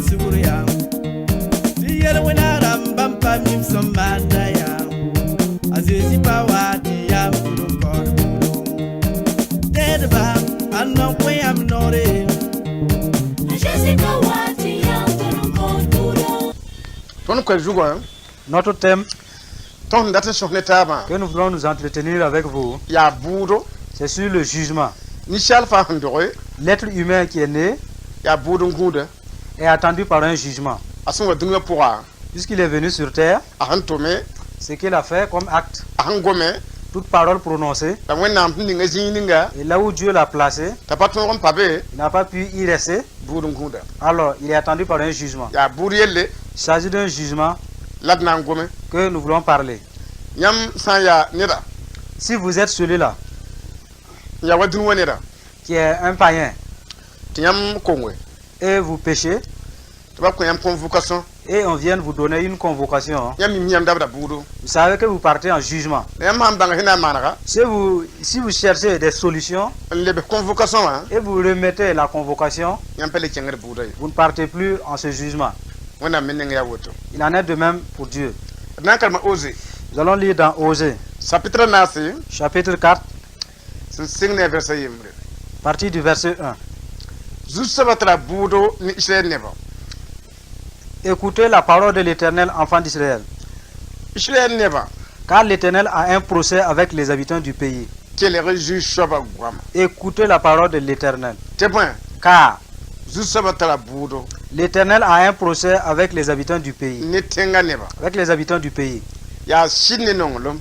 sugr yaa tɩ yel-wẽna rãmba n pa mim sẽn maanda yaa a Zezi pa wa tɩ yaa n pʋd n kaood buudo tẽedba ãnda n kõ yãmb noore. Jésus ka wa tɩ yãmb tõnd n kõt buudo. Tõnd koɛɛg zugã, Notre thème tõnd sẽn dat n sõs ne taabã que nous voulons nous entretenir avec vous, yaa bʋʋdo. C'est sur le jugement. Ninsaal fãa sẽn doge, L'être humain qui est né yaa bʋʋd n gũuda. Est attendu par un jugement. A sẽn wa dũniyã pʋga, Puisqu'il est venu sur terre, a sẽn tʋme, ce qu'il a fait comme acte, a sẽn gome, toute parole prononcée, la Wẽnnaam sẽn ninga zĩig ninga, et là où Dieu l'a placé, t'a pa tõog n pa be, il n'a pas pu y rester, bʋʋd n gũuda. Alors il est attendu par un jugement. Yaa bʋʋd yelle Il s'agit d'un jugement la d na n gome. Que nous voulons parler. Yãmb sã n yaa neda, Si vous êtes celui-là n yaa wa dũni wã neda, qui est un païen tɩ yãmb konge, et vous péchez, tɩ ba kõ yãmb convocation, et on vient vous donner une convocation, yãmb mim yãmb dabda bʋʋdo, vous savez que vous partez en jugement. La yãmb sãn bãng sẽn na n maanega, Si vous cherchez des solutions n lebs convocation wã, et vous remettez la convocation, yãmb pa le kẽngd bʋʋda ye. Vous ne partez plus en ce jugement. Wẽnnaam me neng yaa woto. Il en est de même pour Dieu. D na n karema Oze, Nous allons lire dans Osée, chapitre naase, chapitre 4, sẽn sɩng ne a vɛrsa yembre. Partir du verset 1. Zu-soabã tara bʋʋdo ne Israɛl nebã. Écoutez la parole de l'Éternel, enfant d'Israël. Israɛl nebã, Car l'Éternel a un procès avec les habitants du pays. Kelg Zu-soabã goama. Écoutez la parole de l'Éternel. Tɩ bõe, Car Zu-soabã tara bʋʋdo l'Éternel a un procès avec les habitants du pays. Ne tẽngã nebã. Avec les habitants du pays. Yaa sɩd ne nonglem,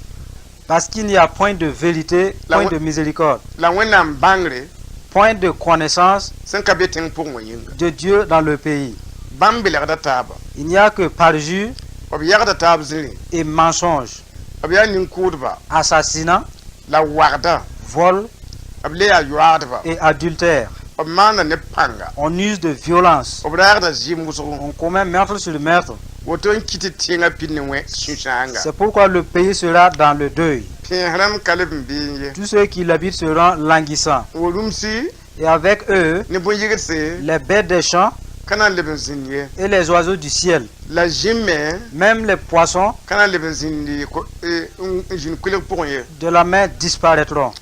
Parce qu'il n'y a point de vérité, point de miséricorde, la Wẽnnaam bãngre point de connaissance sẽn ka be tẽng pʋgẽ wã yĩnga. De Dieu dans le pays. Bãmb belgda taaba. Il n'y a que parjure B yagda taab zĩrĩ. Et mensonge, B yaa nin-kʋʋdba, assassinat, la wagda, vol b le yaa yoaadba, et adultère. B maanda ne pãnga, On use de violence. B raagda zɩɩm wʋsgo. On commet meurtre sur meurtre. Woto n kɩt tɩ tẽngã pid ne wẽ sũ-sãanga. C'est pourquoi le pays sera dans le deuil. Pẽes rãmb ka leb n beẽ ye. Tous ceux qui l'habitent seront languissants. Wo-rũmsi, Et avec eux, ne bõn-yɩgdse, les bêtes des champs ka na n leb n zĩnd ye. Et les oiseaux du ciel, La zĩm me même les poissons ka na n leb n zĩnd n zĩnd koelg pʋgẽ ye. De la mer disparaîtront.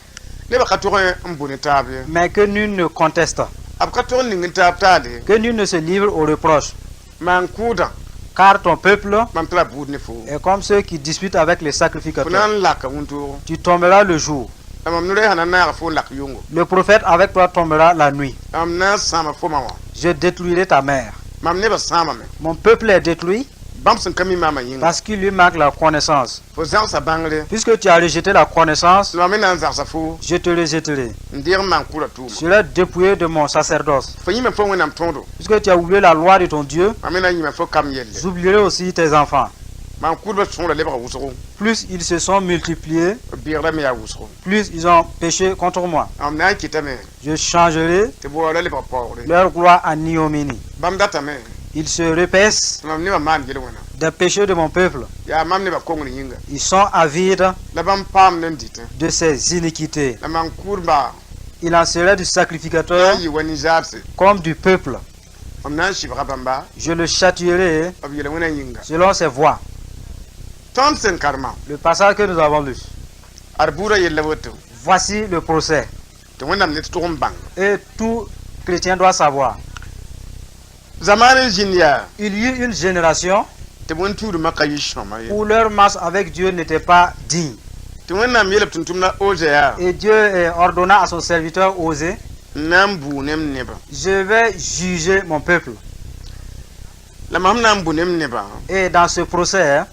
Nebã ka tog n bũ ne taab ye. Mais que nul ne conteste, B ka tog n ning n taab taale. Que nul ne se livre au reproche. Maan-kʋʋdã, Car ton peuple mam tara bʋʋd ne foo. Est comme ceux qui disputent avec les Fo sacrificateurs. Na n laka wũntoogo. Tu tomberas le jour. La mam no-rɛɛsã na n naaga fo n lak yʋngo. Le prophète avec toi tombera la nuit. La mam na n sãama fo-ma wã. Je détruirai ta mère. Mam nebã sãamame. Mon peuple est détruit Bãmb sẽn ka mi maamã yĩnga. Parce qu'il lui manque la connaissance. Fo zãgsa bãngre. Puisque tu as rejeté la connaissance, La mam me na n zagsa fo. Je te rejetterai. N deeg n maan kʋra tʋʋma. Je serai dépouillé de mon sacerdoce. Fo yĩma fo Wẽnnaam tõodo. Puisque tu as oublié la loi de ton Dieu, Mam me na n yĩma fo kam yelle. J'oublierai aussi tes enfants. Maan-kʋʋdbã sõora lebga wʋsgo. Plus ils se sont multipliés, B beegdã me yaa wʋsgo. Plus ils ont péché contre moi. Mam na n kɩtame Je changerai tɩ baoora lebg paoogre. Leur gloire en ignominie. Bãmb datame Ils se repaissent tɩ mam nebã maan yel-wẽna. Des péchés de mon peuple. Yaa mam nebã kongr yĩnga. Ils sont avides La bãmb paam ne n dɩtẽ. De ses iniquités. La maan-kʋʋdba Il en serait du sacrificateur na n yɩ wa nin-zaabse. Comme du peuple. Mam na n sɩbga bãmba Je le châtierai b yel-wẽna yĩnga. Selon ses voies. Tõnd sẽn karema, Le passage que nous avons lu. Ad buudã yella woto. Voici le procès. Tɩ Wẽnnaam ned tʋg n bãng. Et tout chrétien doit savoir. Zamaan n zĩnd yaa Il y eut une génération tɩ bõn-tuudmã ka yɩ sõma ye. Où leur marche avec Dieu n'était pas digne. Tɩ Wẽnnaam yeel b tʋm-tʋmdã Oze yaa, Et Dieu ordonna à son serviteur Osée, n na n buu ne m nebã. Je vais juger mon peuple. La mam na n bũ ne m nebã, Et dans ce procès, hein,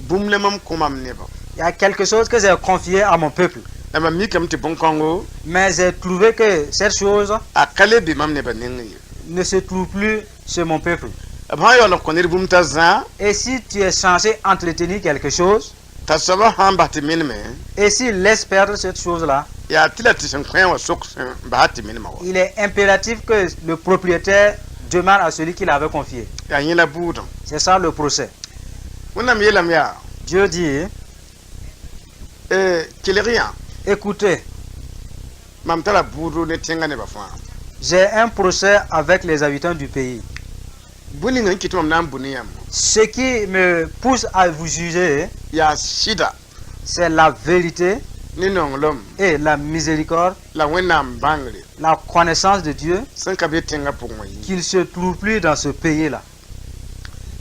bũmb la mam kõ mam nebã. Il y a quelque chose que j'ai confié à mon peuple. La mam mikame tɩ bõn-kãngo, Mais j'ai trouvé que cette chose a ka le be mam nebã nengẽ ye. Ne se trouve plus chez mon peuple. B sã n yaool n kõ ned bũmb t'a zã, Et si tu es censé entretenir quelque chose, t'a soabã sã n bas tɩ menemẽ, et s'il laisse perdre cette chose-là, yaa tɩ la tɩ sẽn kõ wã sok sẽn basa tɩ menemã wa. Il est impératif que le propriétaire demande à celui qui l'avait confié. Yaa yẽ la buudã. C'est ça le procès. Wẽnnaam yeelame yaa, Dieu dit, kelg yã, écoutez, mam tara buudo ne tẽngã nebã fãa. J'ai un procès avec les habitants du pays. Bũn ninga n kɩt tɩ mam na n bũ ne yãmb Ce qui me pousse à vous juger, yaa sɩda c'est la vérité ne nonglem et la miséricorde, la Wẽnnaam bãngre la connaissance de Dieu, sẽn ka be tẽngã pʋgẽ wã yĩnga. Qu'il ne se trouve plus dans ce pays-là.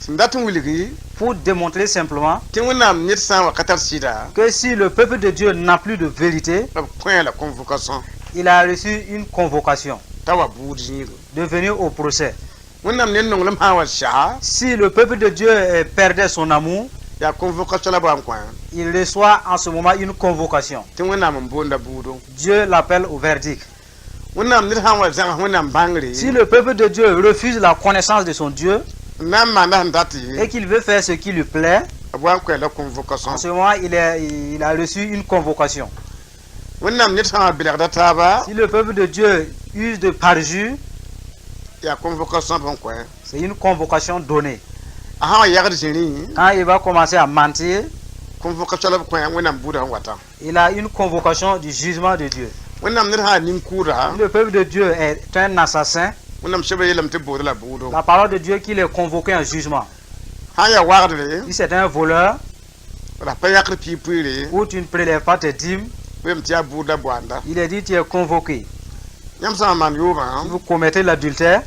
Sẽn dat n wilgi Pour démontrer simplement tɩ Wẽnnaam ned sã n wa ka tar sɩda que si le peuple de Dieu n'a plus de vérité, b kõ la convocation il a reçu une convocation t'a wa buud zĩiga. De venir au procès. Wẽnnaam ned nonglem sã n wa saa Si le peuple de Dieu perdait son amour, yaa convocation la b wa n kõ il reçoit en ce moment une convocation. Tɩ Wẽnnaam n boonda buudo. Dieu l'appelle au verdict. Wẽnnaam ned sã n wa zãgs Wẽnnaam bãngre Si le peuple de Dieu refuse la connaissance de son Dieu n na n maanda sẽn dat et qu'il veut faire ce qui lui plaît, b wa n kõ la convocation. En ce moment, il a reçu une convocation. Wẽnnaam ned sã n wa belgda taaba Si le peuple de Dieu use de parjure, yaa convocation b sẽn kõ c'est une convocation donnée. A sã n wa yagd zĩrĩ Quand il va commencer à mentir, convocation la b kõ Wẽnnaam buudã sẽn wata. Il a une convocation du jugement de Dieu. Wẽnnaam ned sã n nin-kʋʋda Si le peuple de Dieu est un assassin, Wẽnnaam sebra yeelame tɩ bood la buudo. La parole de Dieu qu'il est convoqué en jugement. Sã n yaa wagdre Si c'est un voleur, la pa yãkd piig pʋɩɩre ou tu ne prélèves pas tes dîmes, weem tɩ yaa buud la boanda. Il est dit tu es convoqué. Yãmb sã n maan yoobã Si vous commettez l'adultère,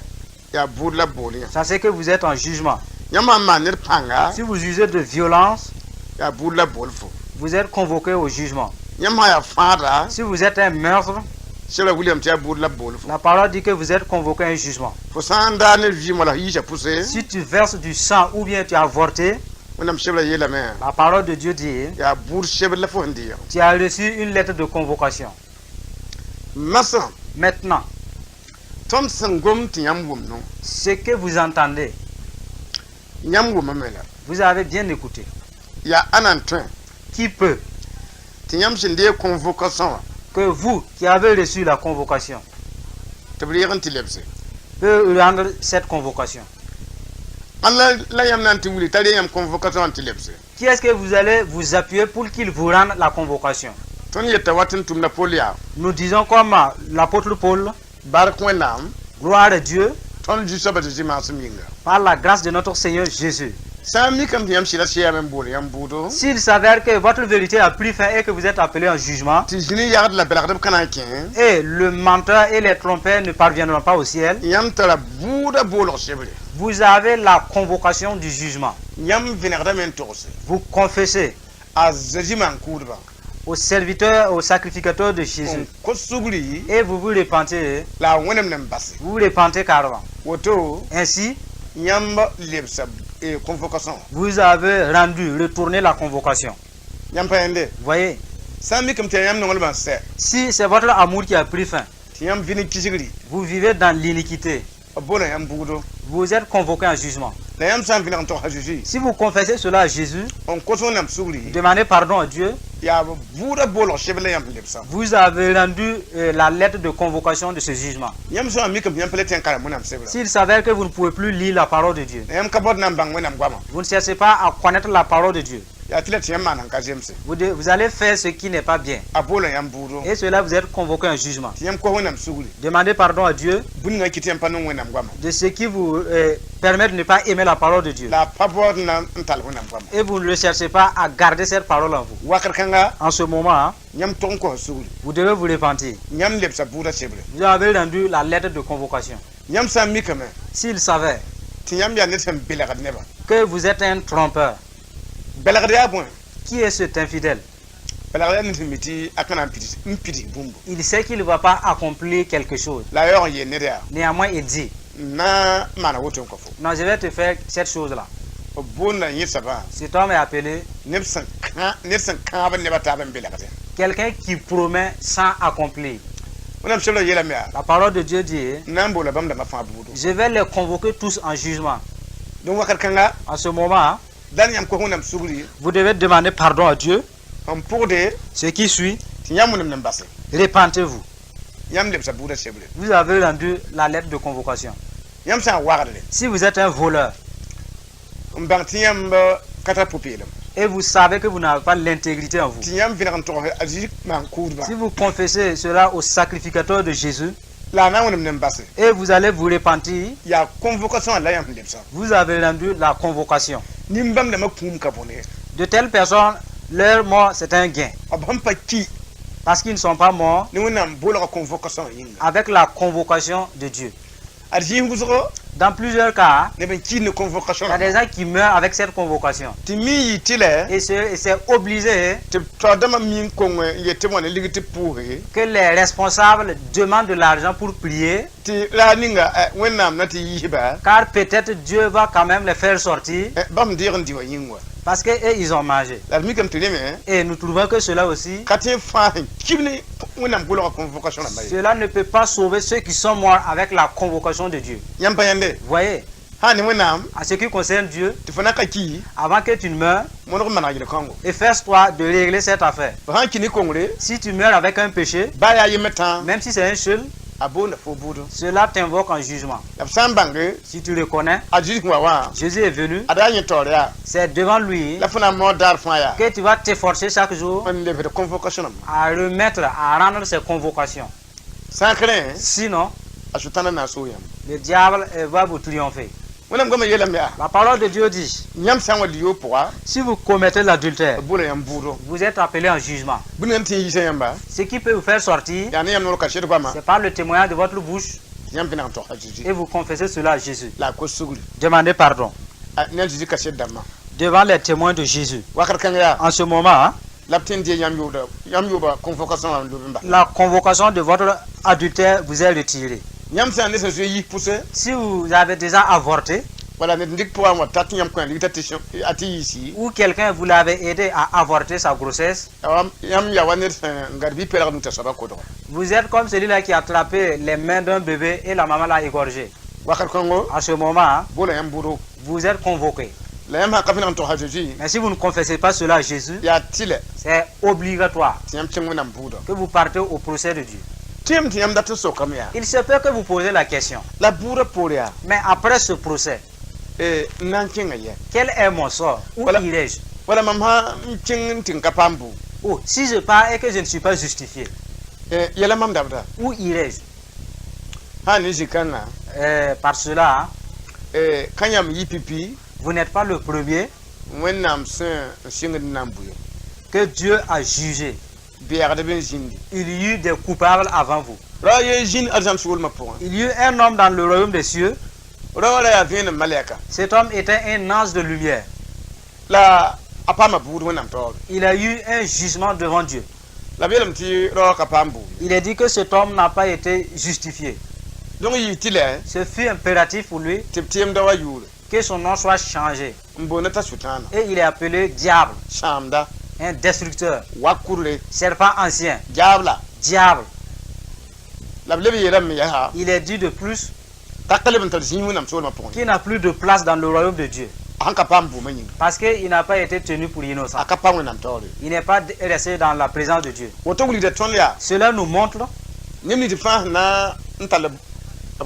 yaa buud la bool yã. Sachez que vous êtes en jugement. Yãmb sã n maan ned pãnga Si vous usez de violence, yaa buud la bool fo. Vous êtes convoqué au jugement. Yãmb sã n yaa fãada Si vous êtes un meurtre, sebra wilgame tɩ yaa buud la bool fo. La parole dit que vous êtes convoqué à un jugement. Fo sã n daa ned vɩɩm wala yiisa pʋse Si tu verses du sang ou bien tu as avorté, Wẽnnaam sebra yeelame la parole de Dieu dit, yaa buud sebr la fo sẽn deeg. Tu as reçu une lettre de convocation. Masã Maintenant, tõnd sẽn gom tɩ yãmb wʋm no ce que vous entendez, yãmb wʋmame la vous avez bien écouté. Yaa ãnna n tõe Qui peut tɩ yãmb sẽn deeg convocation wã que vous qui avez reçu la convocation tɩ b reeg n tɩ lebse peut rendre cette convocation? Ãn la yãmb na n tɩ wilg t'a reeg yãmb convocation wã n tɩ lebse? Qui est-ce que vous allez vous appuyer pour qu'il vous rende la convocation? Tõnd yeta wat n tʋmda Pol yaa Nous disons comme l'apôtre Paul, bark Wẽnnaam gloire à Dieu tõnd Zu-soabã Zeezi maasem yĩnga. Par la grâce de notre Seigneur Jésus. Sã n mikame tɩ yãmb sɩda sɩyame n bool yãmb buudo S'il s'avère que votre vérité a pris fin et que vous êtes appelé en jugement, tɩ zĩni yagd la belgdb ka na n kẽ et le menteur et les trompeurs ne parviendront pas au ciel, yãmb tara buudã boolg sebre. Vous avez la convocation du jugement. Yãmb vẽnegdame n togse Vous confessez a Zeezi maan-kʋʋdbã au serviteur, au sacrificateur de Jésus. N kos sugri Et vous vous repentez, la a Wẽnnaam na n base. Vous vous repentez carrément. Woto Ainsi, yãmb lebsa convocation. Vous avez rendu, retourné la convocation. Yãmb pa yẽnde Vous voyez, sã n mikame tɩ yaa yãmb nonglmã n sɛ si c'est votre amour qui a pris fin, tɩ yãmb vɩ ne kisgri vous vivez dans l'iniquité, b boola yãmb buudo. Vous êtes convoqué en jugement. La yãmb sã n vẽneg n togs a Zeezi Si vous confessez cela à Jésus, n kos Wẽnnaam sugri demandez pardon à Dieu, yaa buudã boolg sebr la yãmb lebsã. Vous avez rendu la lettre de convocation de ce jugement. Yãmb sã n mikame tɩ yãmb pa le tẽ n karem Wẽnnaam sebra S'il s'avère que vous ne pouvez plus lire la parole de Dieu, la yãmb ka baood na n bãng Wẽnnaam goamã vous ne cherchez pas à connaître la parole de Dieu, yaa tɩ la tɩ yãmb maan sẽn ka zemse vous allez faire ce qui n'est pas bien. A boola yãmb buudo Et cela, vous êtes convoqué en jugement. Tɩ yãmb kos Wẽnnaam sugri Demandez pardon à Dieu bũn-ninga kɩ tɩ yãmb pa nong Wẽnnaam goamã de ce qui vous permet de ne pas aimer la parole de Dieu. La a pa baood na n tall Wẽnnaam goamã. Et vous ne recherchez pas à garder cette parole en vous. Wakr kãnga En ce moment, hein, yãmb tog n kosa sugri vous devez vous repentir. Yãmb lebsa buudã sebre. Vous avez rendu la lettre de convocation. Yãmb sã n mikame S'il savait tɩ yãmb yaa ned sẽn belgd nebã que vous êtes un trompeur, belgd yaa bõe? Qui est cet infidèle? Belgd yaa ned sẽn mi tɩ a ka na n pids n pids bũmbu. Il sait qu'il ne va pas accomplir quelque chose. La a yaoog n yeel ned yaa Néanmoins, il dit, n na n maana woto n kõ fo. Non, je vais te faire cette chose-là. B boonda yẽ soabã Cet homme est appelé neb sẽn kã ned sẽn kãab nebã taab n belgde. Quelqu'un qui promet sans accomplir. Wẽnnaam sebra yeelame yaa La parole de Dieu dit, n na n boola bãmb dãmbã fãa buudo. Je vais les convoquer tous en jugement. Donc wakat kãnga En ce moment, dãn yãmb kos Wẽnnaam sugri vous devez demander pardon à Dieu. N pʋgde Ce qui suit, tɩ yãmb wẽnnaam na n base. Répentez-vous. Yãmb lebsa buudã sebre. Vous avez rendu la lettre de convocation. Yãmb sã n wagdre Si vous êtes un voleur n bãng tɩ yãmb ka tar pʋ-peelem et vous savez que vous n'avez pas l'intégrité en vous, tɩ yãmb vẽneg n tog a Zeezi maan-kʋʋdbã si vous confessez cela au sacrificateur de Jésus, La a na n wẽnem ne n base. Et vous allez vous repentir. Yaa convocation la yãmb sẽn lebsã. Vous avez rendu la convocation. Nin-bãmb dãmbã kũum ka bõne. De telles personnes, leur mort, c'est un gain. B sẽn pa ki Parce qu'ils ne sont pas morts ne Wẽnnaam boolga convocation yĩnga. Avec la convocation de Dieu. Ad zĩig wʋsgo Dans plusieurs cas, neb n kiid ne convocation. Il y a des gens qui meurent avec cette convocation. Tɩ mi yɩ tɩ lɛ Et c'est obligé tɩ b taoodãmbã mi n kong n yet tɩ b wã ne lig tɩ b pʋʋse que les responsables demandent de l'argent pour prier, tɩ ra ninga Wẽnnaam na tɩ yiisba car peut-être Dieu va quand même les faire sortir bãmb deeg n dɩ wã yĩng wa. Parce qu'eux, ils ont mangé. La d mikame tɩ reme Et nous trouvons que cela aussi, ka tõe n fãa sẽn kib ne Wẽnnaam golga convocation rãmba ye. Cela ne peut pas sauver ceux qui sont morts avec la convocation de Dieu. Yãmb pa yãnde Vous voyez, sã ne Wẽnnaam en ce qui concerne Dieu, tɩ fo na ka ki avant que tu ne meurs, mõneg n maneg yel-kãngo. Efface-toi de régler cette affaire. Fo sã n ki ne kongre Si tu meurs avec un péché, baa yaa yembr tãa même si c'est un seul, a boonda fo buudẽ. Cela t'invoque en jugement. La f sã n bãnge Si tu reconnais, a Zeezi sẽn wa wã Jésus est venu, a daa yẽ taoor yaa c'est devant lui la fo na n maood daar fãa yaa que tu vas t'efforcer chaque jour n lebsd convocation rãmba. À remettre, à rendre ces convocations. Sã n kẽ Sinon, a sʋtãna na n soog yãmb. Le diable va vous triompher. Wẽnnaam goamã yeelame yaa La parole de Dieu dit, yãmb sã n wa liyoo pʋga si vous commettez l'adultère, b boola yãmb bʋʋdo. Vous êtes appelé en jugement. Bũmb yãmb tɩ n yiisa yãmba Ce qui peut vous faire sortir, yaa ne yãmb noor kaset goama c'est par le témoignage de votre bouche tɩ yãmb vẽneg n togsa Zeezi et vous confessez cela à Jésus. La a kos sugri. Demandez pardon Ne a Zeezi kaset dãmbã. Devant les témoins de Jésus. Wakat kãng yaa En ce moment, hein, la b tõe n dee yãmb yʋʋda yãmb yʋʋba convocation wã n lob n bas. La convocation de votre adultère vous est retirée. Yãmb sã n ne sẽn zoe yis pʋse Si vous avez déjà avorté wala ned n dɩk pʋgã n wa tat yãmb kõ ligta tɩ a tɩ yiisi ou quelqu'un vous l'avez aidé à avorter sa grossesse, yãmb yaa wa ned sẽn gad bɩ pɛlg nuta soabã kodga. Vous êtes comme celui-là qui a attrapé les mains d'un bébé et la maman l'a égorgé. Wakat kãngo À ce moment, hein, boola yãmb bʋʋdo. Vous êtes convoqué. La yãmb sã ka vẽneg n togsa Zeezi Mais si vous ne confessez pas cela à Jésus, yaa tɩlɛ c'est obligatoire tɩ yãmb kẽng Wẽnnaam bʋʋdã. Que vous partez au procès de Dieu. Tɩ yãmb dat n sokame yaa Il se peut que vous posez la question. La bʋʋdã poore yaa Mais après ce procès, n na n kẽnga yɛ quel est mon sort? Où Voilà. irai-je? Wala mam sã n kẽng n tɩ n ka paam bʋʋg Oh, si je pars et que je ne suis pas justifié, yɛla mam dabda où irai-je? Sã ne zĩ-kãngã Par cela, hein, ka yãmb yɩ pipi vous n'êtes pas le premier Wẽnnaam sẽn n sɩngd n na n bʋ que Dieu a jugé. Bɛɛgdb n zĩndi. Il y eut des coupables avant vous. Ra ye zĩnd arzãn soolmã pʋgẽ. Il y eut un homme dans le royaume des cieux. Ra wala yaa vẽenem malɛka. Cet homme était un ange de lumière. La a paama bʋʋd Wẽnnaam taoore. Il a eu un jugement devant Dieu. La b yeelame tɩ raoã ka paam bʋʋd. Il est dit que cet homme n'a pas été justifié. Donc yɩ tɩ lɛ Ce fut impératif pour lui tɩ b tɩɩmda wa yʋʋre que son nom soit changé. N boonda t'a sʋtãana. Et il est appelé diable, sãamda un destructeur, wakurle serpent ancien, jaabla. Diable. La b leb yeelame yaa Il est dit de plus t'a ka leb n tar zĩig Wẽnnaam soolmã pʋgẽ qu'il n'a plus de place dans le royaume de Dieu. A sẽn ka paam bʋʋmã yĩnga. Parce qu'il n'a pas été tenu pour innocent. A ka pa Wẽnnaam taoore. Il n'est pas resté dans la présence de Dieu. Woto wilgda tõnd yaa Cela nous montre neb nins fãa sẽn na n tall b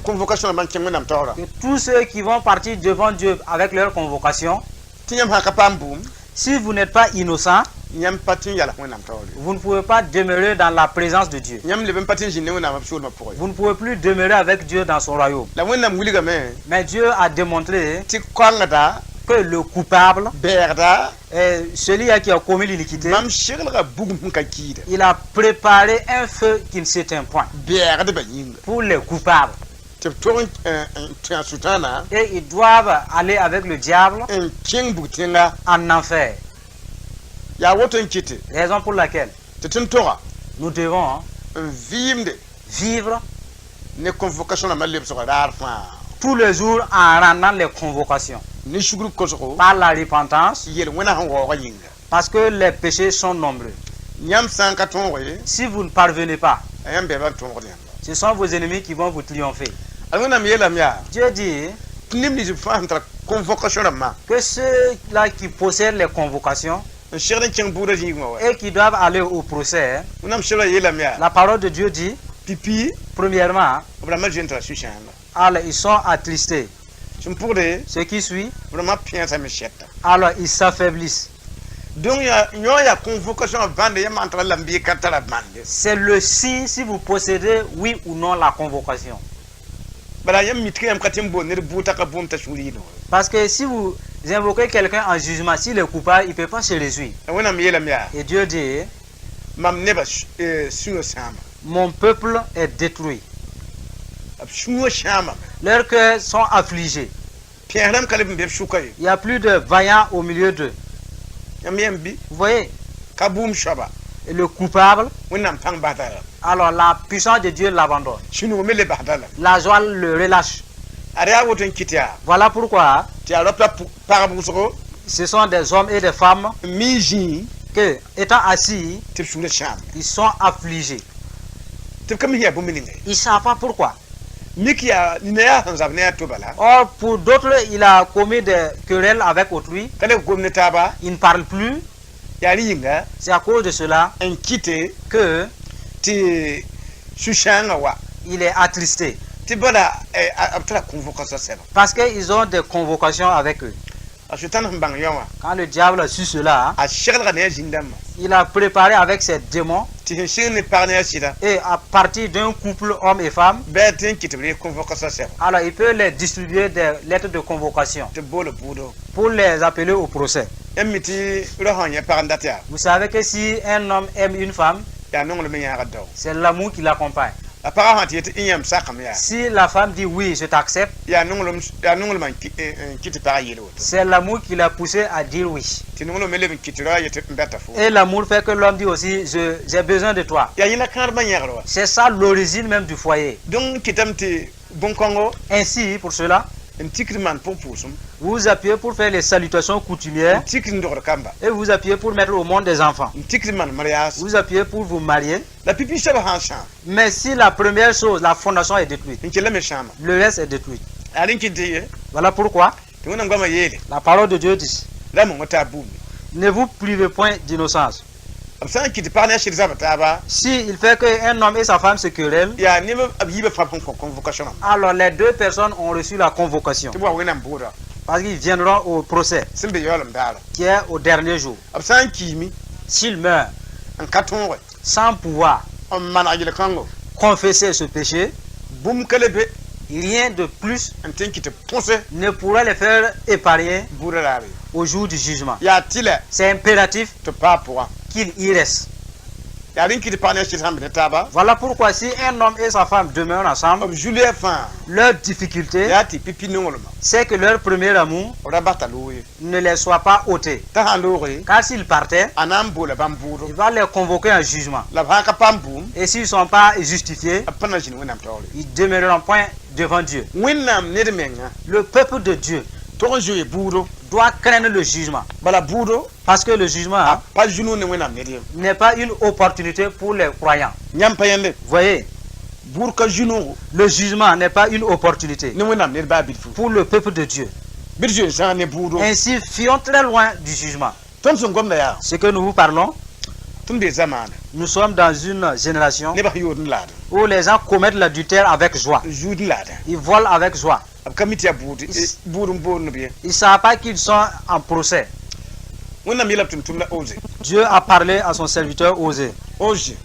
convocation rãmbã n kẽng Wẽnnaam taoora que tous ceux qui vont partir devant Dieu avec leur convocation, tɩ yãmb sã ka paam bʋʋm si vous n'êtes pas innocent, yãmb pa tɩ n yals Wẽnnaam taoore. Vous ne pouvez pas demeurer dans la présence de Dieu. Yãmb leb n pa tɩ n zĩnd ne Wẽnnaam b soolmã pʋgẽ. Vous ne pouvez plus demeurer avec Dieu dans son royaume. La Wẽnnaam wilgame Mais Dieu a démontré tɩ koangda que le coupable, bɛɛgda celui qui a commis l'iniquité, mam seglga bugum sẽn ka kiida il a préparé un feu qui ne s'éteint point bɛɛgdbã yĩnga pour les coupables. Tɩ b tog n tũ a sʋtãana Et ils doivent aller avec le diable n kẽng bug tẽnga. En enfer. Yaa woto n kɩtɩ Raison pour laquelle tɩ tõnd toga nous devons, hein, n vɩɩmde vivre ne convocation rãmbã lebsga raar fãa tous les jours en rendant les convocations ne sugr kosgo par la repentance yel wẽna sẽn waoogã yĩnga. Parce que les péchés sont nombreux. Yãmb sã n ka tõog ye Si vous ne parvenez pas, a yãmb bɛɛbã n tõogd yãmba. Ce sont vos ennemis qui vont vous triompher. Ad Wẽnnaam yeelame yaa Dieu dit tɩ neb nins fãa sẽn tara convocation rãmbã que ceux-là qui possèdent les convocations n segd n kẽng bʋʋdã zĩigmã wa et qui doivent aller au procès, Wẽnnaam sebrã yeelame yaa la parole de Dieu dit, pipi premièrement, b rãmbã zoe n tara sũ-sãamba alors ils sont attristés. Sẽn pʋgde Ce qui suit, b rãmbã pẽesame sɛta. Alors ils s'affaiblissent. Donc yaa yõ yaa convocation bãnde yã maan tara lame bɩ ka tara bãnde. C'est le signe si vous possédez, oui ou non, la convocation. Bala yãmb mit yãmb ka tɩ n bool ned bʋʋd t'a ka bũmb t'a sũur yɩ noore. Parce que si vous invoquez quelqu'un en jugement, s'il est coupable, il ne peut pas se réjouir. La Wẽnnaam yeelame yaa Et Dieu dit, mam nebã sũyã sãama. Mon peuple est détruit. B sũyã sãamame. Leurs cœurs sont affligés. Pẽes rãmb ka leb n be b sʋka ye. Il n'y a plus de vaillants au milieu d'eux. Yãmb yãmb bɩ Vous voyez, ka bũmb soaba et le coupable, Wẽnnaam pãng basda lame. Alors la puissance de Dieu l'abandonne. Sũ-noog me le basda lame. La joie le relâche. Ad yaa woto n kɩt yaa Voilà pourquoi tɩ yaa rap la pagb wʋsgo ce sont des hommes et des femmes n mi zĩig que, étant assis, tɩ b sũurã sãame. Ils sont affligés. Tɩ b ka mi yaa bũmb ninga ye. Ils ne savent pas pourquoi. Mik yaa nina yaa sẽn zab ne a to bala. Or, pour d'autres, il a commis des querelles avec autrui. Ka le gom ne taaba. Il ne parle plus. Yaa rẽ yĩnga C'est à cause de cela n kɩte que tɩ sũ-sãangã wa il est attristé. Tɩ bala b tara convocation sɛba. Parce qu'ils ont des convocations avec eux. A Sʋtãan sẽn bãng yõ wã Quand le diable a su cela, a seglga ne a zĩn-dãmbã il a préparé avec ses démons tɩ sẽn sɩng ne pag ne a sɩda et à partir d'un couple homme et femme, bɩ a tɩ n kɩt b ree convocation sɛba alors il peut les distribuer des lettres de convocation tɩ b boola bʋʋdo. Pour les appeler au procès. Yãmb mi tɩ rao sã n yẽ pag n dat yaa Vous savez que si un homme aime une femme, yaa nonglem n yãagd dao. C'est l'amour qui l'accompagne. La pagã sã tɩ yetɩ n yãmb sakame yaa Si la femme dit oui, je t'accepte, yaa nonglem yaa nonglmã n kɩt tɩ pagã yeel woto. C'est l'amour qui l'a poussé à dire oui. Tɩ nonglem me leb n kɩt tɩ rao yetɩ n bɛta fo. Et l'amour fait que l'homme dit aussi, j'ai besoin de toi. Yaa yẽla kãadmã yẽgr wa. C'est ça l'origine même du foyer. Donc n kɩtame tɩ bõn-kõngo Ainsi, pour cela, n tikd maan pʋg pʋʋsem vous vous appuyez pour faire les salutations coutumières n tikd n dogd kamba et vous vous appuyez pour mettre au monde des enfants. N tikd maan mariage. Vous vous appuyez pour vous marier. La pipi soabã sã n sãam Mais si la première chose, la fondation est détruite, n kell me sãama. Le reste est détruit. Yaa rẽ n kɩt tɩ ye Voilà pourquoi tɩ Wẽnnaam goamã yeele la parole de Dieu dit, la mong t'a bũmb ne vous privez point d'innocence. B sã n kɩt pag ne a sɩd zaba taaba Si il fait qu'un homme et sa femme se querellent, yaa neb b yiibã fãa sẽn kõ convocation alors les deux personnes ont reçu la convocation. Tɩ b wa Wẽnnaam bʋʋda Parce qu'ils viendront au procès sẽn be yaoolem daara qui est au dernier jour. B sã n kiime S'il meurt n ka tõoge sans pouvoir n maneg yel-kãngo confesser ce péché, bũmb ka le be rien de plus n tɩ n kɩt tɩ põse ne pourra les faire épargner bʋʋda raare. Au jour du jugement. Yaa tɩlɛ C'est impératif tɩ b paa pʋgã. Qu'il y reste. Yaa rẽ n kɩt pag ne a sɩd sãn be ne taaba Voilà pourquoi si un homme et sa femme demeurent ensemble, b zulɩa fãa leur difficulté, yaa tɩ pipi nonglmã c'est que leur premier amour b ra bas t'a loog ye. Ne les soit pas ôté. T'a sã n looge Car s'ils partaient, a na n boola bãmb bʋʋdo il va les convoquer en jugement. La b sã n ka paam bũmb Et s'ils ne sont pas justifiés, b pa na zĩnd Wẽnnaam taoore. Ils demeureront point devant Dieu. Wẽnnaam ned menga Le peuple de Dieu tog n zoe bʋʋdo doit craindre le jugement. Bala bʋʋdo Parce que le jugement, a hein, pa zu-noog ne Wẽnnaam ned ye. N'est pas une opportunité pour les croyants. Yãmb pa yẽnde Vous voyez, bʋʋd ka zu-noogo le jugement n'est pas une opportunité ne Wẽnnaam ned baa bilfu pour le peuple de Dieu. Bɩ d zoe zãag ne bʋʋdo. Ainsi, fuyons très loin du jugement. Tõnd sẽn gomda yaa Ce que nous vous parlons, tõnd bee zamaana nous sommes dans une génération nebã sẽn yood n laada où les gens commettent l'adultère avec joie. N zuud n laada. Ils volent avec joie. B ka mi tɩ yaa bʋʋd bʋʋd n boond b ye. Ils ne savent pas qu'ils sont en procès. Wẽnnaam yeela b tʋm-tʋmda Oze. Dieu a parlé à son serviteur Osée. Oze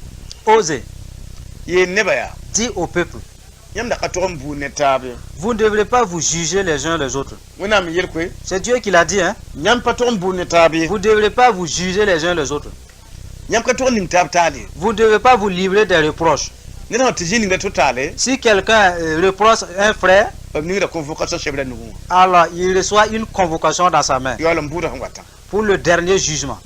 Osée yeel nebã yaa dit au peuple, yãmb da ka tog n buud ne taab ye. Vous ne devrez pas vous juger les uns les autres. Wẽnnaam yel koe C'est Dieu qui l'a dit, hein. yãmb pa tog n buud ne taab ye. Vous ne devrez pas vous juger les uns les autres. Yãmb ka tog n ning taab taal ye. Vous ne devez pas vous livrer des reproches. Ned sã tɩ zĩ ninga to taale Si quelqu'un reproche un frère, b ningda convocation sebra nugẽ wã. Alors il reçoit une convocation dans sa main Yaool n bʋʋda sẽn watã. Pour le dernier jugement.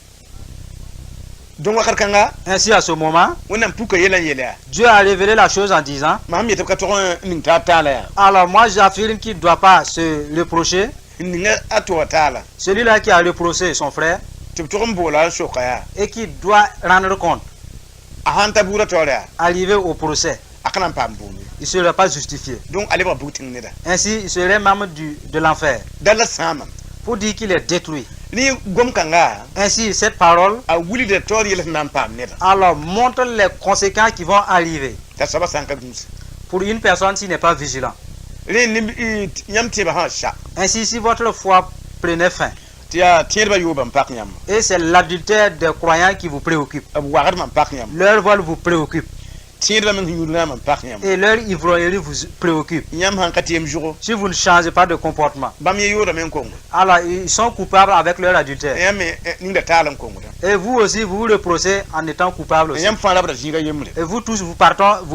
Donc wakat kãnga Ainsi, à ce moment, Wẽnnaam puka yɛla n yeel yaa Dieu a révélé la chose en disant, mam sẽn yetɩ b ka tog n ning taab taala yaa alors moi j'affirme qu'il ne doit pas se reprocher. N ninga a toa taala Celui-là qui a reproché son frère tɩ b tog n boola n soka yaa et qui doit rendre compte, a sãn ta buudã taoor yaa arriver au procès, a ka na n paam bũmb ye. Il ne sera pas justifié. Donc a lebga bug tẽng neda. Ainsi, il serait membre de l'enfer Dal la sãamam pour dire qu'il est détruit. Ne gom-kãnga Ainsi, cette parole a wilgda taoor yɛl sẽn na n paam neda alors montre les conséquences qui vont arriver t'a soabã sã n ka gũus pour une personne s'il n'est pas vigilant. Rẽ ne yãmb tẽebã sã n sa Ainsi, si votre foi prenait fin, Tɩ yaa tẽedbã yooba n pak yãmba. Et c'est l'adultère des croyants qui vous préoccupe. B wagdmã n pak yãmba. Leur vol vous préoccupe. Tẽedbã meng sẽn yũud rãam n pak yãmba. Et leur ivrognerie vous préoccupe. Yãmb sãn ka tɩ yem zʋgo, Si vous ne changez pas de comportement, bãmb ye yoodame n kongo. Alors ils sont coupables avec leur adultère. Yãmb me ningda taal n kongda. Et vous aussi, vous vous reprochez en étant coupable aussi. Yãmb fãa rabda zĩiga yembre. Et vous tous, vous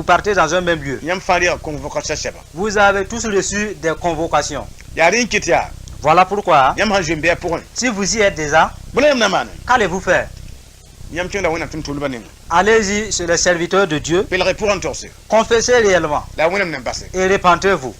partez dans un même lieu. Yãmb fãa reega convocation sɛba. Vous avez tous reçu des convocations. Yaa rẽ n kɩt yaa Voilà pourquoi, yãmb sãn zoe n bɩ a pʋgẽ, si vous y êtes déjà, bõe la yãmb na maane? Qu'allez-vous faire? Yãmb kẽngda Wẽnnaam tʋm-tʋmdbã nengẽ. Allez-y chez les serviteurs de Dieu, Pelg y pʋgẽ n togse. Confessez réellement La Wẽnnaam na n base. Et repentez-vous.